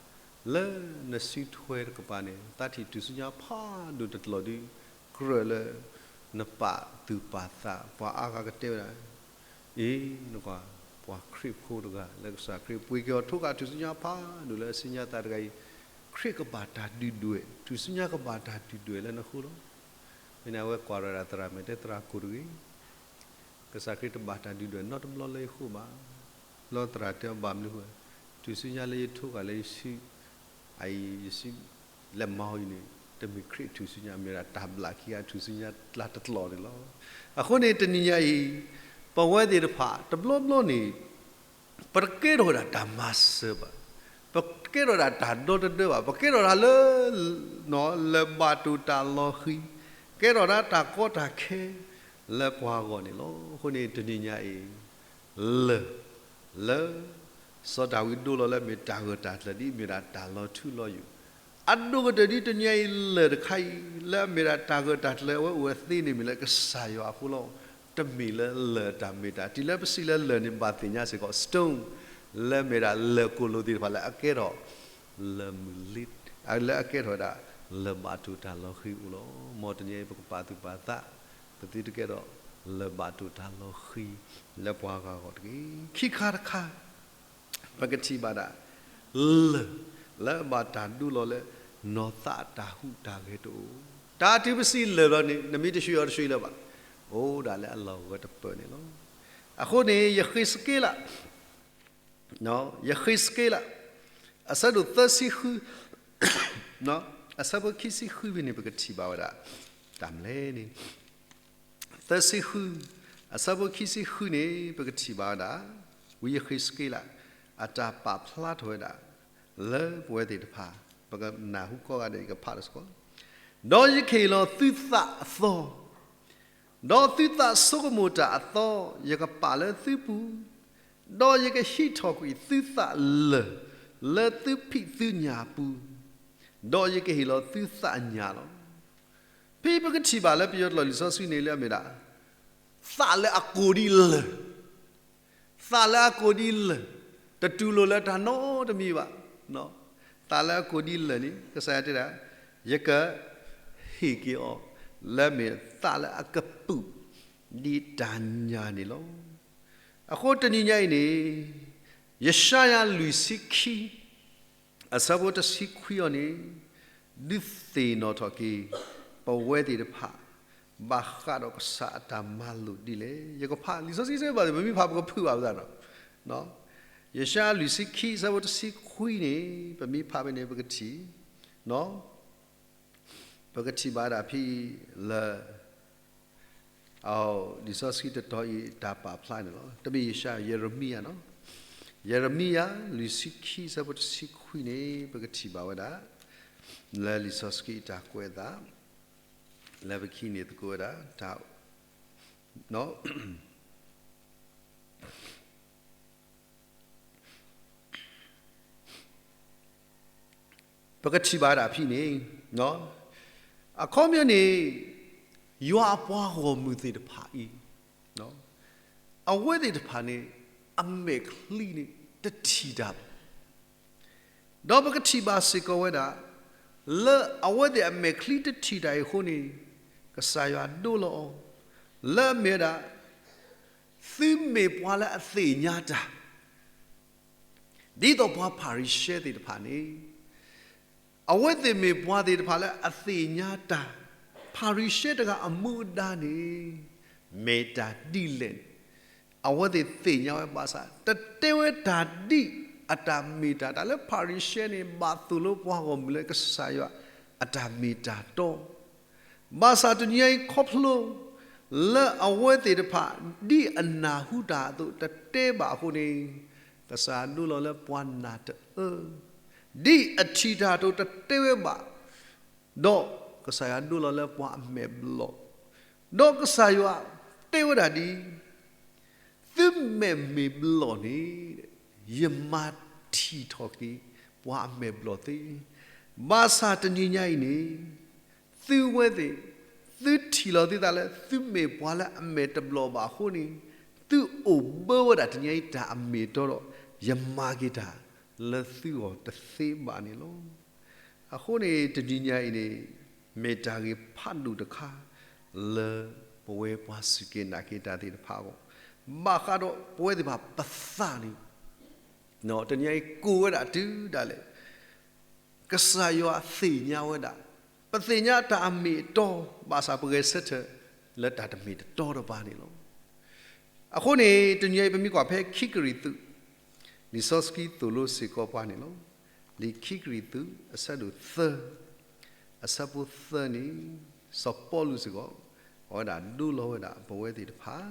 လၢနစုထွဲတကပၤန့ၣ် သးထံၣ်ထူၣ်စုညါဖးဒိၣ်တကျိၤဒီး ကြၢးလၢ နပာ်သူၣ်ပာ်သး ပှၤအါဂၤကတဲဝဲဒၣ်, အ့ နကွၢ် ပှၤခရံာ်ဖိတဂၤလၢကစၢ်ခရံာ် ပှ့ၤက့ၤအီၤထိးဃာ်ထူၣ်စုညါဖးဒိၣ်လၢအစုညါသးတဂၤအံၤ, ခရံာ်ကဘၣ်တၢ်ဒုၣ်ဒွဲၣ် ထူၣ်စုညါကဘၣ်တၢ်ဒုၣ်ဒွဲၣ်လၢနဃိလီၤ. မ့ၢ်န့ၣ် အဝဲကွၢ်ရၤဒၣ်သရၣ်မဲာ်တဲသရၣ်ကိၢ်တဂ့ၤ, ကစၢ်ခရံာ်တဘၣ်တၢ်ဒုၣ်ဒွဲၣ်နီတဘျီလၢယဃိဘၣ်. ဘျီသရၣ်တဲအီၤဘၣ်မနုၤဃိ, ထူၣ်စုညါလၢယထိးဃာ်လၢယစု အအံၤယစု လဲၤမၤအီၤအံၤန့ၣ် တမ့ၢ်ခရံာ်ထူၣ်စုညါ မ့ၢ်ဝဲဒၣ်တၢ်ဘျးခံဂၤထူၣ်စုညါကျါတကျိၤန့ၣ်လီၤ. အဃိန့ၣ် တနံၤညါအံၤ ပဝဲသ့ၣ်တဖၣ် တဘျီဘျီန့ၣ် ပတကဲထီၣ်ဝဲဒၣ်တၢ်မၤစၢၤဘၣ်, ပတကဲထီၣ်ဝဲဒၣ်တၢ်ဒီတဒၢဘၣ်, ပကဲထီၣ်ဝဲဒၣ်လၢ လၢဘၣ်တိၢ်တၢ်လီၤဃံၤ, ကဲထီၣ်ဝဲဒၣ်တၢ်ကီတၢ်ခဲ လၢပှၤအဂီၢ်န့ၣ်လီၤ. အဃိန့ၣ် တနံၤညါအံၤ လၢၢ် လၢ စီၤဒၤဝံးဒိလီၤလၢအမ့ၢ်တၢ်ဂၢၢ်တၢ်ကျၢၤဒ်အမ့ၢ်ဒၣ်တၢ်လီၤထူလီၤယိာ်, အဒိၣ်ကတၢၢ်ဒ်တနံၤညါအံၤလၢၢ်တခါအံၤ လၢအမ့ၢ်ဒၣ်တၢ်ဂၢၢ်တၢ်ကျၢၤအဝဲအိၣ်ဝဲသ့န့ၣ်မ့ၢ်လၢကစၢ်ယွၤအဃိလီၤ. တမ့ၢ်လၢလၢၢ်တၢ်မ့ၢ်တၢ်, တုၤလၢပစံးလၢလၢၢ်န့ၣ် ဘၣ်သ့ၣ်ညါစ့ၢ်ကီး stone လၢအမ့ၢ်ဒၣ်လၢၢ်ကိၣ်လိသ့ၣ်တဖၣ်လၢအကဲထီၣ် လၢၢ်မုၢ်လ့, လၢအကဲထီၣ်ဝဲဒၣ် လၢၢ်ဘၣ်တိၢ်တၢ်လီၤဃံၤအိၣ်လီၤ. မ်တနံၤအံၤပကပာ်သူၣ်ပာ်သး ပသုတကဲထီၣ် လၢၢ်ဘၣ်တိၢ်တၢ်လီၤဃံၤ လၢပှၤဂၤအဂီၢ်တဂ့ၤ. ခံခါတခါ ပကထံၣ်ဘၣ်ဒၣ် လၢၢ် လၢအဘၣ်တၢ်ဒိလီၤလၢ နီၢ်သးအတၢ်ဟူးတၢ်ဂဲၤတအိၣ်, တၢ်တုၤပစံးလၢၢ်ဘျီန့ၣ် နမ့ၢ်တဆှၢအီၤတဆှၢလၢၤဘၣ်, အိၣ်ဒၣ်လၢအလီၢ်ဂၢၢ်တပၢၢ်န့ၣ်လီၤ. အဃိန့ၣ် ယဃ့းစက့လး ယဃ့းစက့လး အဆၢဒိၣ်သၢဆံဃု, အဆၢဖိခံဆံဃုဖဲန့ၣ် ပကထံၣ်ဘၣ်ဝဲဒၣ် တၢ်မနုၤလဲၣ်န့ၣ် သၢဆံဃု, အဆၢဖိခံဆံဃုန့ၣ် ပကထံၣ်ဘၣ်ဝဲဒၣ် ဝံယဃ့းစက့လး အတၢ်ပာ်ဖျါထီၣ်ဝဲဒၣ် လၢပဝဲသ့ၣ်တဖၣ် ပကနၢ်ဟူကိးဂၤဒဲး ယကဖးတစ့ၢ်ကီး, ဒီးယကဟ့ၣ်လီၤသုသးအသီ ဒီးသုသးဆိကမိၣ်တၢ်အသီ ယကပာ်လၢသုပူၤ, ဒီးယကဟံးထီၣ်ကွံာ်သုသးလၢၢ် လၢသုဖံးသုညၣ်အပူၤ, ဒီးယကဟ့ၣ်လီၤသုသးညၣ်လီၤ. ဖဲပကထံၣ်ဘၣ်လၢပယီၤကျိာ်လံာ်စီဆှံန့ၣ်လၢအမ့ၢ်ဒၣ် သးလၢအကိၢ်ဒ်လၢၢ်, သးလၢအကိၢ်ဒ်လၢၢ်, တတူၢ်လိာ်လၢတၢ်နီတမံၤဘၣ်. သးလၢအကိၢ်ဒ်လၢၢ်န့ၣ် ကစၢ်ယွၤတဲဒၣ် ယကဟ့ၣ်က့ၤအီၤ လၢအမ့ၢ်သးလၢအကပုာ် ဒ်တၢ်ညၣ်န့ၣ်လီၤ. အဃိတနံၤညါအံၤန့ၣ် ယၡါယၤလွံၢ်ဆံခံ အဆၢဖိတဆံခွံအံၤန့ၣ် ဒုးသ့ၣ်နီၣ်ထီၣ်က့ၤ ပဝဲသ့ၣ်တဖၣ် ဘၣ်ဃးဒီးကစၢ်အတၢ်မၤလိာ်ဒ်လဲၣ်. ယကဖးလံာ်စီဆှံစ့ၢ်ကီး ပမ့ၢ်ဖးပကဖုးဘၣ်ပသးနီၤ. ယၡါယၤလွံၢ်ဆံခံ အဆၢဖိတဆံခွံန့ၣ် ပမ့ၢ်ဖးဖဲန့ၣ် ပကထံၣ် ပကထံၣ်ဘၣ်ဒၣ်ဖဲအံၤလၢ လံာ်စီဆှံတတီၤအံၤ တၢ်ပာ်ဖျါန့ၣ်လီၤ. တမ့ၢ်ယၡါယၤ ယရမံယၤနီၤ. ယရမံယၤ လွံၢ်ဆံခံ အဆၢဖိတဆံခွံန့ၣ် ပကထံၣ်ဘၣ်ဝဲဒၣ် လၢလံာ်စီဆှံအတၢ်ကွဲးအသး လၢပကဟံးန့ၢ်သကိးဝဲဒၣ် တၢ် ပကထံၣ်ဘၣ်ဒၣ်ဖဲအံၤန့ၣ် အခီပညီန့ၣ် ယွၤအပှၤဂီၢ်မုၢ်သ့ၣ်တဖၣ်အံၤ အဝဲသ့ၣ်တဖၣ်န့ၣ် အမဲာ်ချံန့ၣ် တထံၣ်တၢ်ဘၣ်. ဒီးပကထံၣ်ဘၣ်စ့ၢ်ကီးဝဲဒၣ် လၢအဝဲသ့ၣ်အမဲာ်ချံတထံၣ်တၢ်အံၤအဃိန့ၣ် ကစၢ်ယွၤဒိလီၤအီၤ လၢအမ့ၢ်ဝဲဒၣ် သုမ့ၢ်ပှၤလၢအသ့ၣ်ညါတၢ် ဒ်သိးပှၤဖၤရံၤၡဲသ့ၣ်တဖၣ်န့ၣ် အဝဲသ့ၣ်မ့ၢ်ပှၤသ့ၣ်တဖၣ်လၢအသ့ၣ်ညါတၢ်, ဖၤရံၤၡဲတဂၤအမူအဒါန့ၣ် မ့ၢ်တၢ်ဒ်လဲၣ်န့ၣ် အဝဲသ့ၣ်သ့ၣ်ညါဝဲဘၣ်ဆၣ် တတဲဝဲတၢ်ဒ်အတၢ်မ့ၢ်တၢ်တီ, တၢ်လၢဖၤရံၤၡဲန့ၣ် ဘၣ်သိၣ်လိပှၤဂီၢ်မုၢ်လၢကစၢ်ယွၤအတၢ်မ့ၢ်တၢ်တီ ဘၣ်ဆၣ်တနံၤအံၤခီဖျိ လၢအဝဲသ့ၣ်တဖၣ် ဒ်အနၢ်ဟူတၢ်အသိးတတဲဘၣ်အဃိန့ၣ်, ကစၢ်ယွၤဒိလီၤလၢပှၤနၢ်တအၢ, ဒ်အထံၣ်တၢ်အသိးတတဲဝဲဘၣ်, ဒီးကစၢ်ယွၤဒိလီၤလၢပှၤအမဲာ်ဘျီၣ်, ဒီးကစၢ်ယွၤတဲဝဲဒၣ်ဒ်အံၤ, သုမဲာ်မ့ၢ်ဘျီၣ်န့ၣ်, ယမၤထံၣ်ထီၣ်က့ၤပှၤအမဲာ်ဘျီၣ်သ့, ဘၣ်ဆၣ်တနံၤညါအံၤန့ၣ် သုဝဲသ့ၣ်, သုထံၣ်လီၤသုသးလၢ သုမ့ၢ်ပှၤလၢအမဲာ်တဘျီၣ်ဘၣ်အဃိန့ၣ်, သုအိၣ်ဘၢဝဲဒၣ်တနံၤညါအံၤတၢ်အမ့ၢ်အတီဒီး, ယမၤက့ၤတၢ်လၢသုဂီၢ်တသ့ဘၣ်န့ၣ်လီၤ. အဃိန့ၣ် တနံၤညါအံၤန့ၣ်, မ့ၢ်တၢ်ဂ့ၢ်ဖးဒိၣ်တခါ လၢပဝဲပှၤစူၢ်က့ၤနာ်က့ၤတၢ်သ့ၣ်တဖၣ်အဂီၢ်, ဘၣ်ဃးဒီးပဝဲသ့ၣ်တဖၣ်ပသးန့ၣ်, တနံၤညါအံၤကိၢ်ဝဲဒၣ်တုၤဒၣ်လဲာ် ကစၢ်ယွၤသ့ၣ်ညါဝဲဒၣ်, ပသ့ၣ်ညါတၢ်အမ့ၢ်အတီ, ဘၣ်ဆၣ်ပဂဲၤဆၢထၢၣ်လၢတၢ်တမ့ၢ်တတီတပါန့ၣ်လီၤ. အဃိန့ၣ် တနံၤညါအံၤပမ့ၢ်ကွၢ်ဖဲခံကရံၣ်သူး, လံာ်စီဆှံသိၣ်လိစ့ၢ်ကီးပှၤန့ၣ်လီၤ. လံာ်ခံကရံၣ်သူး အဆၢဒိၣ်သၢ, အဆၢဖိသၢန့ၣ်, စီၤပီလူးစ့ၢ်ကီး, အဝဲဒၣ်ဒိလီၤဝဲဒၣ်ပဝဲသ့ၣ်တဖၣ်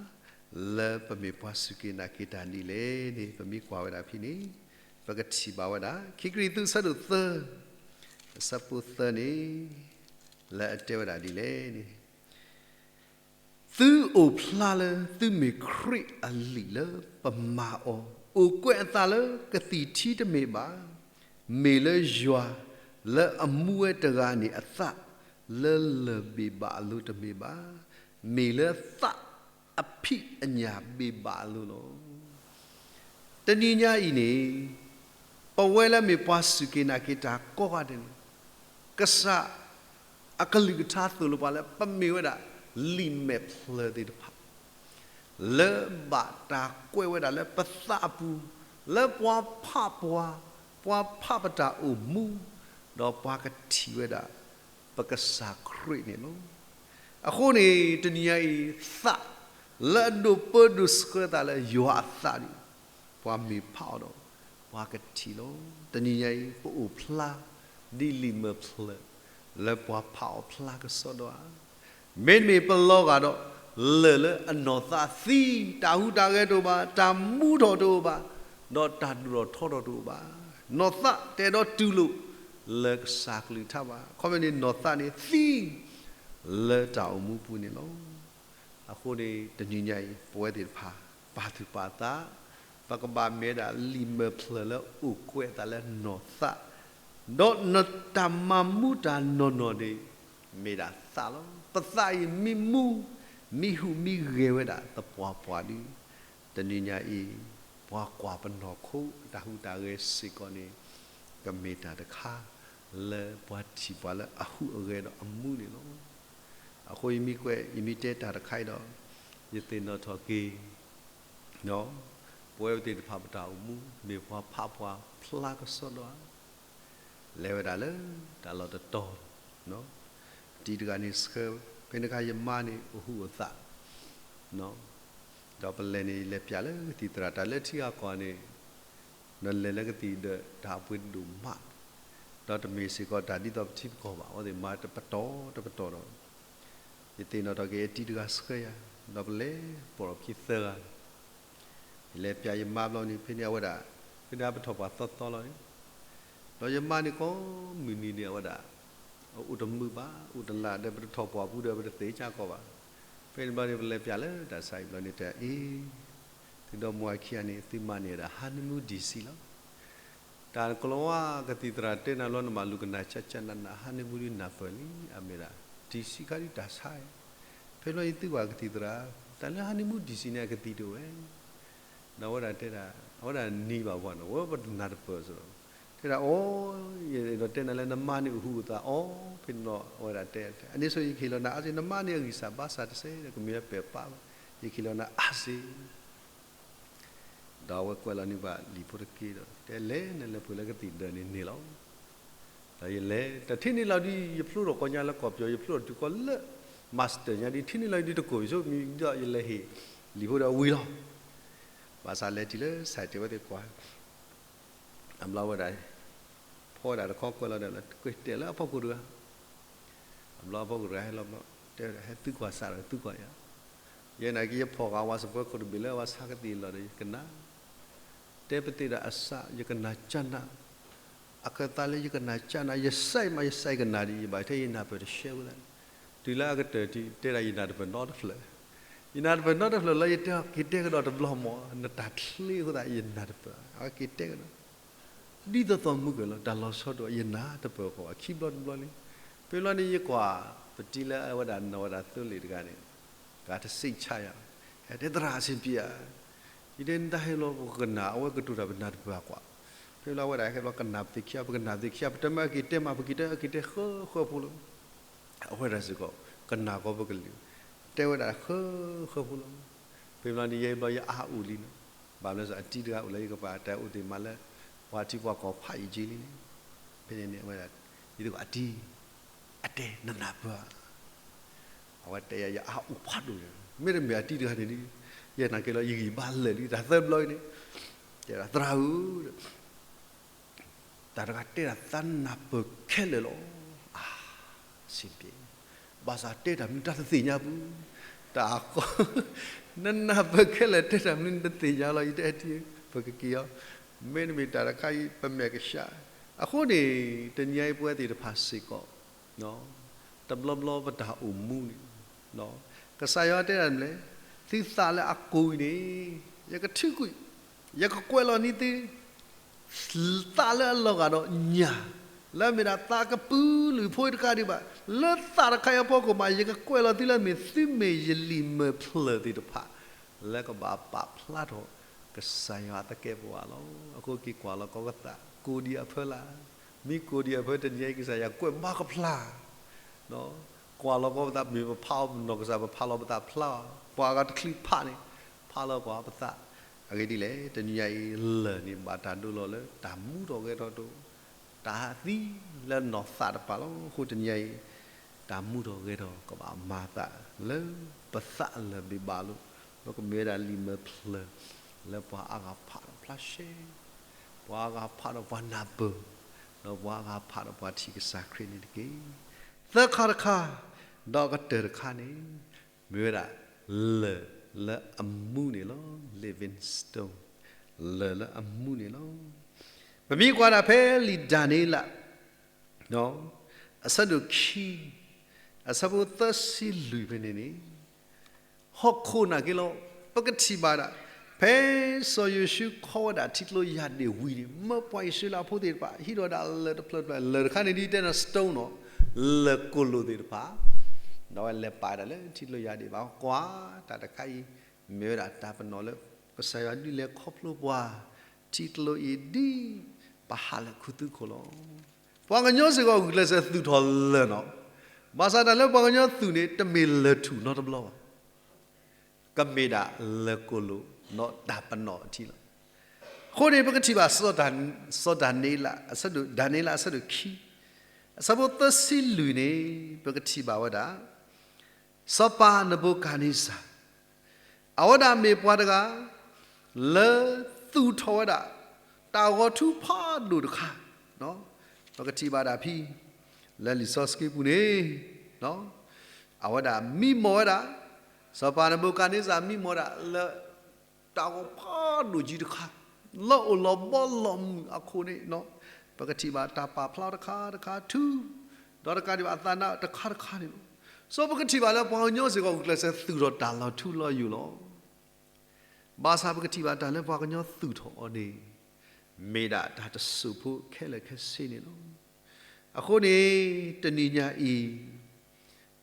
လၢပမ့ၢ်ပှၤစူၢ်က့ၤနာ်က့ၤတၢ်ဒ်လဲၣ်န့ၣ် ပမ့ၢ်ကွၢ်ဝဲဒၣ်ဖဲန့ၣ်, ပကထံၣ်ဘၣ်ဝဲဒၣ် ခံကရံၣ်သူး အဆၢဒိၣ်သၢ, အဆၢဖိသၢန့ၣ်, လၢအတဲဝဲဒၣ်ဒ်လဲၣ်န့ၣ်, သုအိၣ်ဖျါလၢသုမ့ၢ်ခရံာ်အလံာ်လၢပမၤအီၤ, အိၣ်ကွဲးအသးလၢကသံၣ်ထံတမ့ၢ်ဘၣ်, မ့ၢ်လၢယွၤလၢအမူဝဲတဂၤန့ၣ်အသးလၢလၢၢ်ဘ့ၣ်ဘၣ်အလိၤတမ့ၢ်ဘၣ်, မ့ၢ်လၢသးအဖံးအညၣ်ဘ့ၣ်ဘၣ်အလိၤလီၤ. တနံၤညါအံၤန့ၣ်, ပဝဲလၢမ့ၢ်ပှၤစူၢ်က့ၤနာ်က့ၤတၢ်ကိးဂၤဒဲးန့ၣ်, ကစၢ်အကလုၢ်ကထါသိၣ်လိပှၤလၢ ပမ့ၢ်ဝဲဒၣ်လံာ်မဲာ်ဖျၢၣ်သ့ၣ်တဖၣ် လၢဘၣ်တၢ်ကွဲးဝဲဒၣ်လၢပသးအပူၤ, လၢပှၤဖးပှၤ, ပှၤဖးပတၢ်အိၣ်မူ, ဒီးပှၤကထံၣ်ဝဲဒၣ် ပကစၢ်ခရံာ်န့ၣ်လီၤ. အဃိန့ၣ် တနံၤညါအံၤ သးလၢအဒိးပၢဒိးဆှၢသးလၢယွၤအသးန့ၣ်, ပှၤမ့ၢ်ဖးအီၤဒီး ပှၤကထံၣ်လီၤ. တနံၤညါအံၤ ပအိၣ်ဖျါဒ်လံာ်မဲာ်ဖျၢၣ် လၢပှၤဖးအီၤဖျါကစီဒီဧါ. မ့တမ့ၢ်ပလီၤဂာ်ဒီး လၢၢ်လၢအနီၢ်သးသံ, တၢ်ဟူးတၢ်ဂဲၤတအိၣ်ဘၣ်, တၢ်မူထီၣ်တအိၣ်ဘၣ်, ဒီးတၢ်ဒိၣ်ထီၣ်ထီထီၣ်တအိၣ်ဘၣ်. နီၢ်သးတအဲၣ်ဒိးတူၢ်လိာ် လၢကစၢ်ကလုၢ်ကထါဘၣ်. အခီပညီန့ၣ် နီၢ်သးန့ၣ်သံ လၢတၢ်အိၣ်မူပူၤန့ၣ်လီၤ. အဃိန့ၣ် တနံၤညါအံၤ ပဝဲသ့ၣ်တဖၣ် ပာ်သူၣ်ပာ်သး, ပကဘၣ်မ့ၢ်ဝဲဒၣ်လံာ်မဲာ်ဖျၢၣ်လၢအိၣ်ကွဲးအသးလၢနီၢ်သး, ဒီးနတၢ်မၤမူတၢ်နီၢ်နီၢ်န့ၣ် မ့ၢ်ဒၣ်သးလီၤ. ပသးအံၤမ့ၢ်မူ, မ့ၢ်ဟူးမ့ၢ်ဂဲၤဝဲဒၣ်သပှၢ်ပှၢ်ဒီး, တနံၤညါအံၤ ပှၤကွၢ်ပနီၢ်ခိအတၢ်ဟူးတၢ်ဂဲၤစ့ၢ်ကီးန့ၣ် ကမ့ၢ်တၢ်တခါ လၢပှၤထံၣ်ပှၤလၢအဟူးအဂဲၤဒီးအမူန့ၣ်လီၤ. အဃိယမ့ၢ်ကွဲး ယမ့ၢ်တဲတၢ်တခါအံၤဒီး, ယသ့ၣ်နီၣ်ထီၣ်က့ၤ ပဝဲသ့ၣ်တဖၣ်ပတၢ်အိၣ်မူ မ့ၢ်ပှၤဖးပှၤဖျါကစီဒီဧါ. လဲၤဝဲဒၣ်လၢတၢ်လီၢ်တတီၤ, တံၤတဂၤန့ၣ်ဆှၢ, ဖဲန့ၣ်အခါ ယမါန့ၣ်အိၣ်ဟူးအိၣ်သး, ဒီးပလဲၤန့ၣ် ယလဲၤပၠးလၢကသံၣ်သရၣ် တၢ်လၢထံဂၤကီၢ်ဂၤန့ၣ်, နလဲၤလၢကသံၣ်ဒီးတၢ်အပှ့ၤဒိၣ်မး, ဒီးတမ့ၢ်စ့ၢ်ကီးတၢ်ဒ်သိးပထံပကီၢ်ဘၣ်, အဝဲသ့ၣ်မၤတပတီၢ်တပတီၢ်ဒီး, ယသ့ၣ်နီၣ်ထီၣ်က့ၤအတံၤတဂၤဆှၢယၤ, ဒီးပလဲၤပိာ်ထီၣ်ခံသၢဂၤ ယလဲၤပၠးယမါဘျီန့ၣ် ဖဲန့ၣ်အဝဲဒၣ်, ဖဲန့ၣ်ပထီၣ်ပှၤသီသီလီၤန့ၣ်, ဒီးယမါန့ၣ်ကိးမုၢ်နံၤန့ၣ် အဝဲဒၣ် အိၣ်တမုာ်ဘၣ်, အိၣ်တလၢ်ဒီး ပတထီၣ်ပှၤပူၤဒီး ပတသ့ၣ်ညါကီးဘၣ်. ဖဲန့ၣ်ဘျီန့ၣ် ပလဲၤပၠးလၢတၢ်ဆါအံၤဘျီန့ၣ် တဲအီၤ, သုဒီမါဝၤခံဂၤန့ၣ် သုမၤန့ၢ်ဝဲဒၣ် honeymoon ဒံၣ်စံလီၤ. တၢ်ကလီၤဝါကသံၣ်သရၣ်တဲနၤလီၤ နမၤလူၤကနၣ်ကၠၢ်ကၠၢ်နးနး honeymoon ဒ်နၢ်ပၢၢ်လံ အမ့ၢ်ဒၣ် ဒံၣ်စံခါဒ်တၢ်ဆါအံၤ, ဖဲဘျီယသုကွၢ်ကသံၣ်သရၣ်, တၢ်လၢ honeymoon ဒံၣ်စံန့ၣ် အကသံၣ်တအိၣ်ဝဲ ဒီးအဝဲဒၣ်တဲဒၣ်, အဝဲဒၣ်နံၤဘၣ်ပှၤန့ၣ် အဝဲပတနၢ်တပၢၢ်စ့ၢ်ကီး, တဲဒၣ်အီၤ, ယအဲၣ်ဒိးတဲနၤလၢနမါန့ၣ်အိၣ်ဟူးအိၣ်သးအီၤ, ဖဲန့ၣ်ဘျီအဝဲဒၣ်တဲ, အန့ၣ်ဆိယကဟ့ၣ်လီၤနၤအါစ့ၢ်, နမါန့ၣ်အဂံၢ်စၢ်ဘါစၢ်တစဲးဒီး ကမ့ၢ်ဝဲပဲာ်ပာ်လီၤ, ယကဟ့ၣ်လီၤနၤအါစ့ၢ် ဒီးအဝဲကွဲးလီၤန့ၢ်ပှၤလံာ်ဖိတက့ၢ်ဒီး တဲလဲၣ် နလဲၤပှ့ၤလၢကသံၣ်ဒၢးန့ၣ်န့ၣ်လီၤ. ဒီးယလဲၤ တၢ်ထံၣ်န့ၢ်လီၤဒ်ယဖျိထီၣ်ကီၢ်ညါလၢကီၢ်ပယီၤ ယဖျိထီၣ်တုၤကီၢ်လၢ master ညါဒ် ထံၣ်န့ၢ်လီၤဒ်တကိး ယဆိမိၣ်ဒီးယလဲၤဟ့ၣ်လံာ်ဖိဒီးဝံၤလီၤ. ဘၣ်ဆၣ်လဲၤတုၤလၢစဲးတဲာ်ဝဲသ့ၣ်ကွၢ် အဘျီဝဲဒၣ် ဖီဝဲဒၣ်တခီကွဲးလီၤဒီး ကွဲးတဲာ်လၢအဖီခိၣ်တဂၤ, အဘျီအဖီခိၣ်တဂၤဟဲလီၤဘျီ တဲဝဲဒၣ် ဟဲသုကွၢ်စးဒီးသုကွၢ်ယၤ, ယဲနာ်က့ ယဖီၣ်ဃာ်ဝဲစပွဲခိၣ်တဘ့ၣ်လၢအဝဲဆါကသံၣ်လီၤဒီး ယကနၣ်, တဲပသ့ၣ်ဒီးအစၢ် ယကနၣ်ကနၣ်, အခၢၣ်သးလၢယကနၣ်ကနၣ် ယစဲးမး ယစဲးကနၣ်ဒံး ယဘၣ်ထဲယနၢ်ပၢၢ်တရှဲအဃိသတးန့ၣ်, တုၤလၢအကတၢၢ်ထံး တဲဒၣ်ယနၢ်တပၢၢ်နီတဖျၢၣ်, ယနၢ်တပၢၢ်နီတဖျၢၣ်လၢယတဲအီၤ က့ၤတဲကဒီးတဘျီမၢ် နတၢ်ချ့အဃိသတး ယနၢ်တပၢၢ် အဝဲက့ၤတဲကဒီး ဒ်သိးသိးမုၢ်ကၢၢ်လီၤ တၢ်လီၤဆီဒိၣ် ယနၢ်တပၢၢ်ဃီ အခံဘျီတဘျီလံ. ဖဲဘျီန့ၣ် ယကွၢ်ပတံၤလၢအဝဲဒၣ်နီၢ်ဝဲဒၣ်သိလ့ၣ်တဂၤန့ၣ်, ဂၤတစံးဆါယၤ, ဟဲတဲသရၣ်အဆင်ပြေဧါ, ယတဲနတၢ်ဟဲလီၤပကနၣ် အဝဲကတိၤတၢ်ပနၢ်တပၢၢ်ကွၢ်, ဖဲဘျီအဝဲဒၣ်ဟဲဘျီကနၣ်ပသ့ၣ်ခံဂၤ ပကနၣ်သ့ၣ်ခံဂၤ ပတမၢအက့ၤတဲမး ပက့ၤတဲအက့ၤတဲဃၢဃၢဖိလီၤ. အဝဲဒၣ်စ့ၢ်ကီး ကနၣ်ကီးပကလုၢ်, တဲဝဲဒၣ်ဃၢဃၢဖိလီၤ. ဖဲဘျီန့ၣ် ယဲဘျီယအါအိၣ်လံနီၤ, ဘၣ်မနုၤလဲၣ် အတံၤတဂၤအိၣ်လၢယကပၤတၢ်အိၣ်သ့ၣ်မးလၢ ပှၤထံပှၤကီၢ်ဖးယံာ်က့လံန့ၣ်, ဖဲန့ၣ်န့ၣ် အဝဲဒၣ် ယသကိးအတံၤ, အတဲနနၢ်ပၢၢ်ဧါ, အဝဲတဲယၤ ယအါအိၣ်ဖးဒိၣ်ညါ, မ့တမ့ၢ်အတံၤတဂၤန့ၣ်ဒ်, ယဲနာ်က့လီၤ ယဂံၢ်ဘါလၢာ်လံ တၢ်သၢဘျီအံၤန့ၣ်, တဲဒၣ်သရၣ်ဧၢ တၢ်တဂၤတဲဒၣ်သးနၢ်ပၢၢ်ခဲလၢာ်လီၤ. အါ, စံးပ့, ဘၣ်ဆၣ်တဲတၢ်မနုၤတၢ်တသ့ၣ်ညါပူၤ, တၢ်အဃီ, နနၢ်ပၢၢ်ခဲလၢာ် တဲတၢ်မနုၤနတသ့ၣ်ညါလီၤ ယတဲအတံၤ, ပကက့ၤအီၤ, မ့တမ့ၢ်တၢ်တခါအံၤ ပမဲာ်ကဆှး, အဃိန့ၣ် တနံၤအံၤပဝဲသ့ၣ်တဖၣ်စ့ၢ်ကီး တဘျီဘျီပတၢ်အိၣ်မူန့ၣ်, ကစၢ်ယွၤတဲဒၣ်မနုၤလဲၣ်, သုသးလၢအကိၢ်အံၤန့ၣ်, ယကထုးကွံာ်, ယကကွဲးလီၤန့ၢ်သု သးလၢအလီၤဂာ်ဒီးညၣ်, လၢအမ့ၢ်ဒၣ်သးကပုာ်လုာ်ဖိတခါဒံးဘၣ်, လၢသးတခါအံၤအဖီခိၣ်မး ယကကွဲးလီၤသုလၢအမ့ၢ်သုမ့ၢ်ယလံာ်မဲာ်ဖျၢၣ်သ့ၣ်တဖၣ်, လၢကဘၣ်ပာ်ဖျါထီၣ်ကစၢ်ယွၤအသကဲာ်ပဝးလီၤ. အဃိက့ၤကွၢ်လီၤကီးကသး ကိၢ်ဒံးအဖၢလၢ်, မ့ၢ်ကိၢ်ဒံးအဖၢ တနံၤအံၤကစၢ်ယွၤကွဲးမၤကဖျါ ကွၢ်လီၤကီးပသး မ့ၢ်ပဖးအီၤပနီၢ်ကစၢ် ပဖးလီၤပသးဖျါ, ပှၤဂၤတချုးဖးန့ၣ်, ဖးလီၤကွၢ်ပသး, အဂ့ၢ်ဒ်လဲၣ် တနံၤညါအံၤလၢၢ်န့ၣ် ဘၣ်တၢ်ဒိလီၤလၢတၢ်မူထီၣ်ဂဲၤထီၣ်ဒိၣ်, တၢ်သံလၢနီၢ်သးတပၤလီၤ. အဃိတနံၤညါအံၤ တၢ်မူထီၣ်ဂဲၤထီၣ်ကဘၣ်မၤသးလၢပသးလၢာ်ဘံၣ်ဘၣ်လိၤ, ပကမ့ၢ်ဝဲဒၣ်လံာ်မဲာ်ဖျၢၣ် လၢပှၤအါဂၤဖးဒီးဖျါရှဲ, ပှၤအါဂၤဖးဒီးပှၤနၢ်ပၢၢ်, ဒီးပှၤအါဂၤဖးဒီးပှၤထံၣ်ကစၢ်ခရံာ်န့ၣ်တက့ၢ်. သၢခါတခါ, ဒီးကတၢၢ်တခါန့ၣ်, မ့ၢ်ဝဲဒၣ် လၢၢ်လၢအမူန့ၣ်လီၤ. Living stone, လၢၢ်လၢအမူန့ၣ်လီၤ. ပမ့ၢ်ကွၢ်ဒၣ်ဖဲလံာ်ဒၤနံးယ့လး အဆၢဒိၣ်ခံ, အဆၢဖိသၢဆံလွံၢ်ဖဲန့ၣ်န့ၣ်, ဟီၣ်ခိၣ်နာ်က့လီၤ, ပကထံၣ်ဘၣ်ဒၣ်, ဖဲစီၤယိၤၡူခီဝဲဒၣ်ထံကျိယၢ်ဒ့ၣ်ဝံၤန့ၣ် မၢပှၤအံၣ်စရ့လးဖိသ့ၣ်တဖၣ် ဟံးထီၣ်ဝဲဒၣ်လၢၢ်တဖျၢၣ်တဖျၢၣ်, လၢၢ်တခါန့ၣ်ဒ်တဲန့ၣ် stone နီၤ, လၢၢ်ကိၣ်လိၣ်သ့ၣ်တဖၣ်, ဒီးဝဲလဲၤပာ်ဝဲဒၣ်လၢထံကျိယၢ်ဒ့ၣ်ဘၣ်ကွၢ်, တၢ်တခါအံၤ မ့ၢ်ဝဲဒၣ်တၢ်ပနီၣ်လၢ ကစၢ်ယွၤဒုးလဲၤခီဖျိပှၤ ထံကျိအံၤဒ် ပဟးလၢခူသူၣ်ခိၣ်လီၤ. ပှၤကညီစ့ၢ်ကီးဂုာ်ကျဲးစၢးသူၣ်ထီၣ်လၢၢ်နီၤ, ဘၣ်ဆၣ်တၢ်လၢပှၤကညီသူၣ်န့ၣ် တမ့ၢ်လၢၢ်ထူၣ်နီတဘျီဘၣ်, ကမ့ၢ်ဒၣ်လၢၢ်ကိၣ်လိၣ်နီၤ တၢ်ပနီၣ်အထံလီၤ. အဃိန့ၣ် ပကထံၣ်ဘၣ် စီၤဒၤနံးယ့လး အဆၢဒိၣ်, ဒၤနံးယ့လးအဆၢဒိၣ်ခံ, အဆၢဖိသၢဆံလွံၢ်န့ၣ် ပကထံၣ်ဘၣ်ဝဲဒၣ် စီၤပၤနဘူၤခၣ်နံစၢ် အဝဲဒၣ်မ့ၢ်ပှၤတဂၤ လၢသူၣ်ထီၣ်ဝဲဒၣ် တၢ်ဂီၤထူဖးဒိၣ်တခါ, ပကထံၣ်ဘၣ်ဒၣ်ဖဲ လၢလံာ်စီဆှံပူၤန့ၣ်, အဝဲဒၣ်မံမီၢ်ဝဲဒၣ်, စီၤပၤနဘူၤခၣ်နံစၢ်မံမီၢ်ဝဲဒၣ်လၢ တၢ်ဂီၤဖးဒိၣ်ကံတခါ, လၢအိၣ်လီၤဘီလီၤမုၢ်အခိၣ်န့ၣ်, ပကထံၣ်ဘၣ်တၢ်ပာ်ဖျါတခါတခါထူ, ဒီးတကးဒံးဘၣ်အသးနါတခါတခါန့ၣ်လီၤ. စီၤပကထံၣ်ဘၣ်လၢပှၤကညီစ့ၢ်ကီးဂုာ်ကျဲးစၢးသူၣ်ထီၣ်တၢ်လီၤထူလီၤယိာ်လီၤ. ဘၣ်ဆၣ်ပကထံၣ်ဘၣ်တၢ်လၢပှၤကညီသူၣ်ထီၣ်အီၤန့ၣ် မ့ၢ်ဒၣ်တၢ်တစိၢ်ဖိခဲလၢာ်ခဲဆ့န့ၣ်လီၤ. အဃိန့ၣ် တနံၤညါအံၤ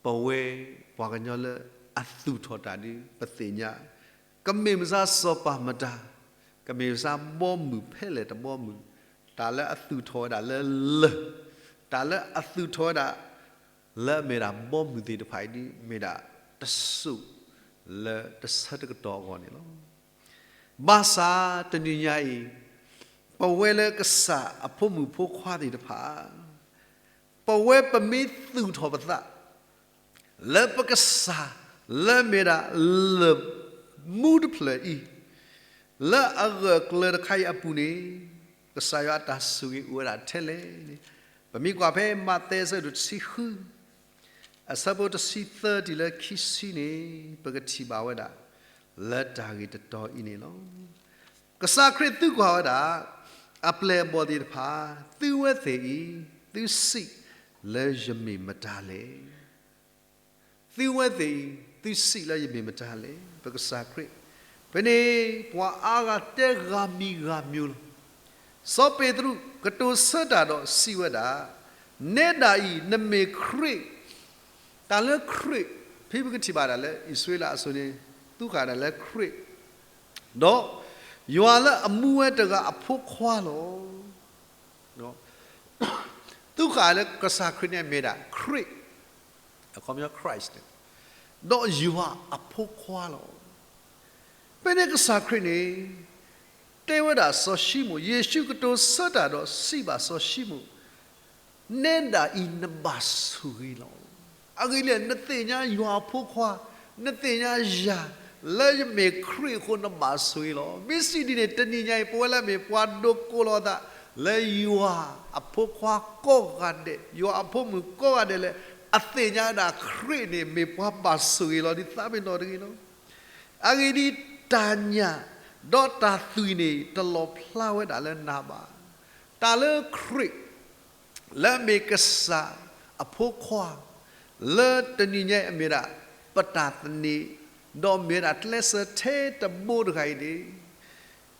ပဝဲပှၤကညီလၢအသူၣ်ထီၣ်တၢ်ဒ်ပသ့ၣ်ညါ, ကမ့ၢ်မဆါစီၤပၤမတၤ, ကမ့ၢ်မဆါဘီမုၢ်ဖဲလဲၣ်တဘီမုၢ်, တၢ်လၢအသူၣ်ထီၣ်ဝဲဒၣ်လၢလၢၢ်, တၢ်လၢအသူၣ်ထီၣ်ဝဲဒၣ် လၢအမ့ၢ်ဒၣ်ဘီမုၢ်သ့ၣ်တဖၣ်အံၤဒ် မ့ၢ်ဒၣ်တစိၢ်လၢတဆၢတကတီၢ်အဂီၢ်န့ၣ်လီၤ. ဘၣ်ဆၣ်တနံၤညါအံၤ, ပဝဲလၢကစၢ်အဖိမုၣ်ဖိခွါသ့ၣ်တဖၣ်, ပဝဲပမ့ၢ်သူၣ်ထီၣ်ပသး လၢပကစၢ်လၢမ့ၢ်ဒၣ်လၢၢ်မူတဖျၢၣ်အံၤ, လၢအဂၢၢ်အကျၢၤတခါအံၤအပူၤန့ၣ်, ကစၢ်ယွၤအတၢ်ဆိၣ်ဂ့ၤအိၣ်ဝဲဒၣ်ထဲလဲၣ်န့ၣ်, ပမ့ၢ်ကွၢ်ဖဲမးသဲအဆၢဒိၣ်တဆံဃု, အဆၢဖိတဆံသၢတုၤလၢခံဆံန့ၣ် ပကထံၣ်ဘၣ်ဝဲဒၣ် လၢတၢ်ဂ့ၢ်တတီၤအံၤန့ၣ်လီၤ. ကစၢ်ခရံာ်သံကွၢ်ဝဲဒၣ် အပျဲၢ်အဘီၣ်သ့ၣ်တဖၣ်, သုဝဲသ့ၣ်အံၤ သုစံးလၢယမ့ၢ်မတၤလဲၣ်. သုဝဲသ့ၣ်အံၤ သုစံးလၢယမ့ၢ်မတၤလဲၣ်. ပကစၢ်ခရံာ်, ဖဲန့ၣ် ပှၤအါဂၤတဲဂၤမံၤဂၤမံၤလီၤ. စီၤပ့းတရူး ကတိၤဆၢတၢ်ဒီးစံးဝဲဒၣ်, နဲဒၣ်အံၤ နမ့ၢ်ခရံာ်, တၢ်လၢခရံာ်, ဖဲပကထံၣ်ဘၣ်ဒၣ်လၢအံၣ်စရ့လးအစိၤန့ၣ် သူဃာ်ဒၣ်လၢခရံာ်, ဒီးယွၤလၢအမူဝဲတဂၤအဖိခွါလီၤ. သူဃာ်လၢကစၢ်ခရံာ်န့ၣ်မ့ၢ်ဒၣ်ခရံာ်, အခီပညီ Christ န့ၣ်, ဒီးယွၤအဖိခွါလီၤ. ဖဲန့ၣ်ကစၢ်ခရံာ်န့ၣ် တဲဝဲဒၣ်စီၤၡံမိၣ်, ယ့ၣ်ၡူးကတိၤဆၢတၢ်ဒီးစံးဘၣ်စီၤၡံမိၣ်, နဲဒၣ်အံၤနဘၣ်ဆိၣ်ဂ့ၤလီၤ. အဂ့ၢ်ဒ်လဲၣ်, နသ့ၣ်ညါယွၤအဖိခွါ, နသ့ၣ်ညါယၤ, လၢယမ့ၢ်ခရံာ်အဃိနဘၣ်ဆိၣ်ဂ့ၤလီၤ. မ့ၢ်စံးဒ်န့ၣ် တနံၤညါအံၤ ပဝဲလၢအမ့ၢ်ပှၤဒိးကိးလီၤသး လၢယွၤအဖိခွါကိးဂၤဒဲး, ယွၤအဖိမုၣ်ကိးဂၤဒဲးလၢ အသ့ၣ်ညါဝဲဒၣ်ခရံာ်န့ၣ် မ့ၢ်ပှၤဘၣ်ဆိၣ်ဂ့ၤလီၤ ဒ်သးပ့ၤနီၣ်တဂ့ၤလီၤ. အဂ့ၢ်ဒ်အံၤ, တၢ်ညၣ်ဒီးတၢ်သွံၣ်န့ၣ် တလီၤဖျါဝဲဒၣ်လၢနၤဘၣ်. တၢ်လၢခရံာ် လၢအမ့ၢ်ကစၢ်အဖိခွါ, လၢတနံၤညါအံၤအမ့ၢ်ဒၣ် ပတၢ်သန့ၤ, ဒီးမ့ၢ်ဝဲဒၣ်ကျဲးစၢးထဲတဘိတဂၤအံၤန့ၣ်,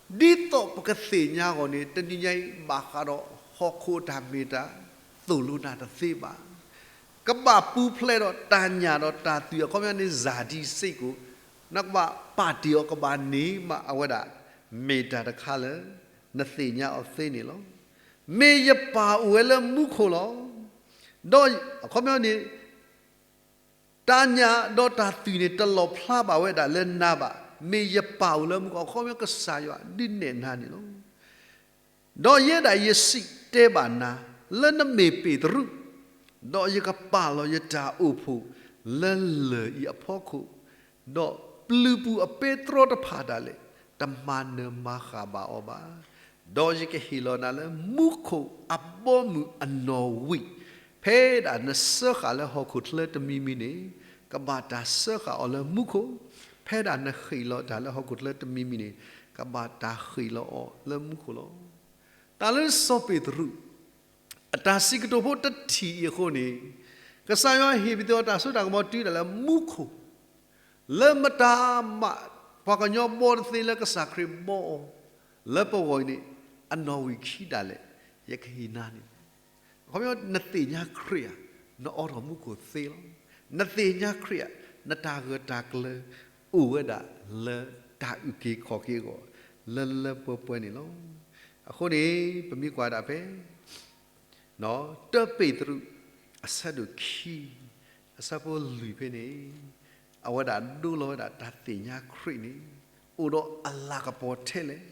ဒ်သိးပကသ့ၣ်ညါအဂီၢ်န့ၣ် တနံၤညါအံၤ ဘၣ်ဃးဒီးဟီၣ်ခိၣ်အတၢ်မ့ၢ်တၢ် သိၣ်လိနၤတသ့ဘၣ်. ကဘၣ်ပူၤဖျဲးဒီးတၢ်ညၣ်ဒီးတၢ်သွံၣ် အခီပညီန့ၣ် စၢ်ဒံစ့ၢ်ကီး, နကဘၣ်ပာ်တ့ၢ်အီၤကဘၣ်န့ၣ်မး အဝဲဒၣ် မ့ၢ်တၢ်တခါလၢ နသ့ၣ်ညါအီၤသ့န့ၣ်လီၤ. မ့ၢ်ယပၢ်အိၣ်ဝဲလၢမူခိၣ်လီၤ. ဒီးအခီပညီန့ၣ် တၢ်ညၣ်ဒီးတၢ်သွံၣ်န့ၣ် တလီၤဖျါဘၣ်ဝဲဒၣ်လၢနၤဘၣ်. မ့ၢ်ယပၢ်အိၣ်လၢမူခိၣ်, အခီပညီကစၢ်ယွၤဒုးနဲၣ်နၤန့ၣ်လီၤ. ဒီးယဲဒၣ်ယစံးတဲဘၣ်နၤ, လၢနမ့ၢ်ပ့းတရူး, ဒီးယကပာ်လီၤယတၢ်အိၣ်ဖှိၣ်လၢလၢၢ်အံၤအဖီခိၣ်, ဒီးပျုၤပူၤအပဲတြီတဖၣ်ဒၣ်လဲာ် တမၤနၢၤမၤဃၣ်ဘၣ်အီၤဘၣ်. ဒီးယကဟ့ၣ်လီၤနၤလၢမူခိၣ်အဘီအမုၢ်အနီၢ်ဝံာ်, ဖဲဒၣ်နစၢဃာ်လၢဟီၣ်ခိၣ်ချၢတမံၤမံၤန့ၣ် ကဘၣ်တၢ်စၢဃာ်အီၤလၢမူခိၣ်, ဖဲဒၣ်နဃ့ၢ်လီၤတၢ်လၢဟီၣ်ခိၣ်ချၢတမံၤမံၤန့ၣ် ကဘၣ်တၢ်ဃ့ၢ်လီၤအီၤလၢမူခိၣ်လီၤ. တၢ်လၢစီၤပ့းတရူး အတၢ်စံးကတိၤဖိတထံၣ်အံၤအဃိန့ၣ်, ကစၢ်ယွၤဟ့ၣ်ပသ့ၣ်အီၤတၢ်စိတၢ်ကမီၤတုၤဒၣ်လၢမူခိၣ်, လၢမတၤမး ပှၤကညီဘီတသ့လၢကစၢ်ခရံာ်ဘီအီၤ, လၢပဂီၢ်အံၤန့ၣ် အနီၢ်ဝံာ်ခံဒၣ်လဲာ် ယကဟ့ၣ်နၤန့ၣ်လီၤ. အခီပညီ နသ့ၣ်ညါခရံာ်ဧါ, နအိးထီၣ်မူခိၣ်သ့လီၤ. နသ့ၣ်ညါခရံာ်ဧါ, နတၢ်ဂၢၢ်တၢ်ကျၢၤအိၣ်ဝဲဒၣ်လၢတၢ်အုၣ်က့ၤခီၣ်က့ၤအဂီၢ် လၢလၢပှဲၤပှဲၤန့ၣ်လီၤ. အဃိန့ၣ် ပမ့ၢ်ကွၢ်ဒၣ်ဖဲ တၢပ့းတရူး အဆၢဒိၣ်ခံ အဆၢဖိလွံၢ်ဖဲန့ၣ်, အဝဲဒၣ်ဒိလီၤဝဲဒၣ်တၢ်သ့ၣ်ညါခရံာ်န့ၣ် အိၣ်ဒီးအလၤကပီၤထဲလဲၣ်,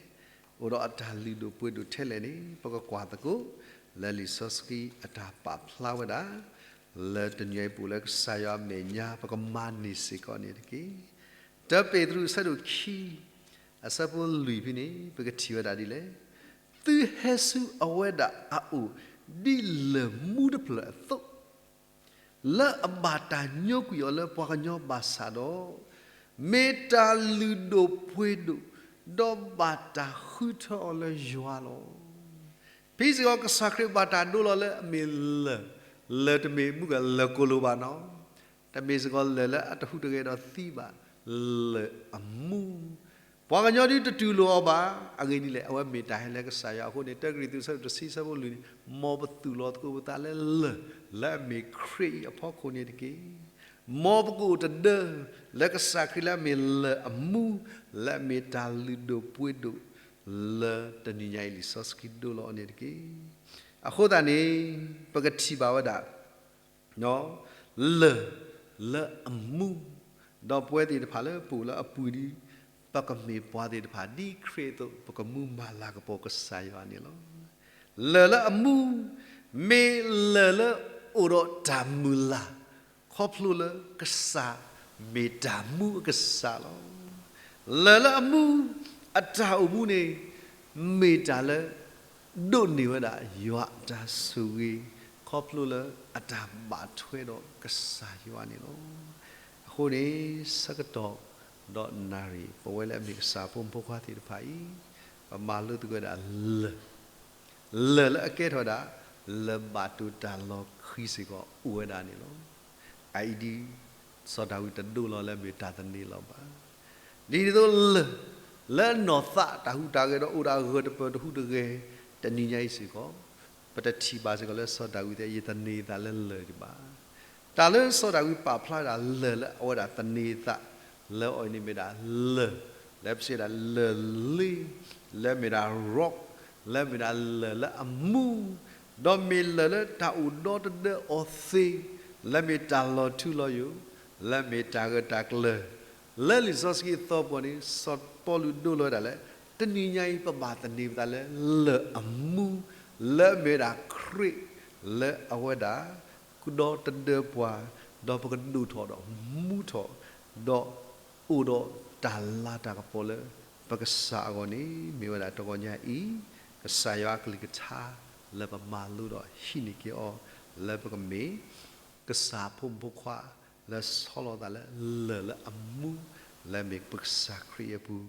အိၣ်ဒီးအတၢ်လုၢ်ဒိၣ်ပှ့ၤဒိၣ်ထဲလဲၣ်န့ၣ် ပကကွၢ်သကိး လၢလံာ်စီဆှံအတၢ်ပာ်ဖျါဝဲဒၣ် လၢတနံၤအံၤပူၤလၢကစၢ်ယွၤအမဲာ်ညါ ပကမၤန့ၢ်စ့ၢ်ကီးန့ၣ်တက့ၢ်. တၢပ့းတရူးအဆၢဒိၣ်ခံ အဆၢဖိလွံၢ်ဖဲန့ၣ် ပကထံၣ်ဝဲဒၣ်ဒ်လဲၣ်, သုဟဲဆူအဝဲဒၣ်အအိၣ် ဒ်လၢၢ်မူတဖျၢၣ်အသိး, လၢအဘၣ်တၢ်ညိကွံာ်အီၤလၢပှၤကညီဘၣ်ဆၣ်ဒီး, မ့ၢ်တၢ်လုၢ်ဒိၣ်ပှ့ၤဒိၣ်, ဒီးဘၣ်တၢ်ဃုထၢအီၤလၢယွၤလီၤ. ဖဲစ့ၢ်ကီးကစၢ်ခရံာ်ဘၣ်တၢ်ဒိလီၤလၢအမ့ၢ်လၢၢ်, လၢၢ်တမ့ၢ်မူဂၤလၢၢ်ကိၢ်လိာ်ဘၣ်နီၤ, တမ့ၢ်စ့ၢ်ကီးလၢၢ်လၢအတဟူးတဂဲၤဒီးသံဘၣ်, လၢၢ်အမူ ပှၤကညီဒုးတတူၢ်လိာ်အီၤဘၣ်. အဂ့ၢ်ဒ်လဲၣ်, အဝဲမ့ၢ်တၢ်ဟဲလၢကစၢ်ယွၤအဃိန့ၣ် တၢကရံၣ်သူးဆၢဒိၣ်တဆံဆၢဖိလွံၢ်န့ၣ်, မ်ပသူၣ်လီၤသကိးပသးလၢလၢၢ် လၢအမ့ၢ်ခရံာ်အံၤအဖီခိၣ်န့ၣ်တက့ၢ်. မ်ပကအိၣ်တဒၢ လၢကစၢ်ခရံာ်လၢအမ့ၢ်လၢၢ်အမူ, လၢအမ့ၢ်တၢ်လုၢ်ဒိၣ်ပှ့ၤဒိၣ် လၢတနံၤညါအံၤလံာ်စီဆှံဒိလီၤအီၤန့ၣ်တက့ၢ်. အဃိသတးန့ၣ် ပကထံၣ်ဘၣ်ဝဲဒၣ် လၢၢ်လၢအမူ, ဒီးပဝဲသ့ၣ်တဖၣ်လၢပအိၣ်လၢအပူၤဒ်, ပကမ့ၢ်ပှၤသ့ၣ်တဖၣ်ဒ်ခရံာ်အသိး ပကမူမၤလၤကပီၤကစၢ်ယွၤန့ၣ်လီၤ. လၢၢ်လၢအမူ, မ့ၢ်လၢၢ်လၢအိၣ်ဒီးတၢ်မုၢ်လၢ်, ခီဖျိလၢကစၢ်မ့ၢ်တၢ်မူအကစၢ်လီၤ. လၢၢ်လၢအမူ, အတၢ်အိၣ်မူန့ၣ် မ့ၢ်တၢ်လၢ ဒိးန့ၢ်ဝဲဒၣ်ယွၤအတၢ်ဆိၣ်ဂ့ၤ, ခ ခီဖျိလၢအတၢ်ဘၣ်ထွဲဒီးကစၢ်ယွၤန့ၣ်လီၤ. အဃိန့ၣ် ဆၢကတီၢ်ဒီးနၣ်ရံၣ် ပဝဲလၢအမ့ၢ်ကစၢ်ဖိမုၣ်ဖိခွါသ့ၣ်တဖၣ်အံၤ ပမၤလိသကိးဝဲဒၣ်လၢၢ်, လၢၢ်လၢအကဲထီၣ်ဝဲဒၣ် လၢၢ်ဘၣ်တိၢ်တၢ်လီၤခံစ့ၢ်ကီးအိၣ်ဝဲဒၣ်န့ၣ်လီၤ. အအံၤဒ် စီၤဒၤဝံးတဒိလီၤလၢအမ့ၢ်တၢ်သန့ၤလီၤဘၣ်. ဒ်န့ၣ်အသိးလၢၢ် လၢနီၢ်သးတၢ်ဟူးတၢ်ဂဲၤဒီးအိၣ်ဒီးအဂၢၢ်တပၢၢ်တဟူးတဂဲၤ တနံၤညါအံၤစ့ၢ်ကီး ပတထံၣ်ဘၣ်စ့ၢ်ကီးလၢစီၤဒၤဝံးတဲ ယသန့ၤသးလၢလၢၢ်ဒံးဘၣ်. တၢ်လၢစီၤဒၤဝံးပာ်ဖျါဝဲဒၣ်လၢၢ်လၢအဝဲဒၣ်သန့ၤသး လၢအီၤအံၤန့ၣ်မ့ၢ်ဒၣ်လၢၢ် လၢပစံးဝဲဒၣ်လၢၢ်လ့ လၢမ့ၢ်ဒၣ် rock လၢမ့ၢ်ဒၣ်လၢၢ်လၢအမူ ဒီးမ့ၢ်လၢၢ်လၢတၢ်အိၣ်ဒီတဒၢအီၤသ့ လၢမ့ၢ်တၢ်လီၤထူလီၤယိာ် လၢမ့ၢ်တၢ်ဂၢၢ်တၢ်ကျၢၤ လၢလံာ်စီဆှံအသီပူၤန့ၣ် စီၤပီလူးဒိလီၤဝဲဒၣ်လၢ တနံၤညါအံၤ ပဘၣ်သန့ၤပသးလၢလၢၢ်အမူ လၢမ့ၢ်ဝဲဒၣ်ခရံာ် လၢအဝဲဒၣ် ဃုာ်ဒီတဒၢပှၤ ဒီးပကဒိၣ်ထီၣ်ဒီးမူထီၣ် ဒီးအိၣ်ဒီးတၢ်လၤတၢ်ကပီၤလၢ ပကစၢ်အဂီၢ်န့ၣ် မ့ၢ်ဝဲဒၣ်တဂီၤညါအံၤ ကစၢ်ယွၤအကလုၢ်ကထါ လၢပမၤလိဒီးဟံးန့ၢ်က့ၤအီၤ လၢပကမ့ၢ် ကစၢ်ဖိမုၣ်ဖိခွါ လၢဆီလီၤသးလၢလၢၢ်လၢအမူ လၢမ့ၢ်ပကစၢ်ခရံာ်အပူၤ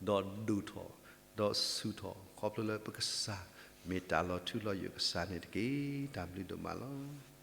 ဒီးဒိၣ်ထီၣ် ဒီးဆူၣ်ထီၣ် ခီဖျိလၢပကစၢ် မ့ၢ်တၢ်လီၤထူလီၤယိာ်ကစၢ်န့ၣ်တက့ၢ်. တၢ်ဘျုးဒိၣ်မးလီၤ.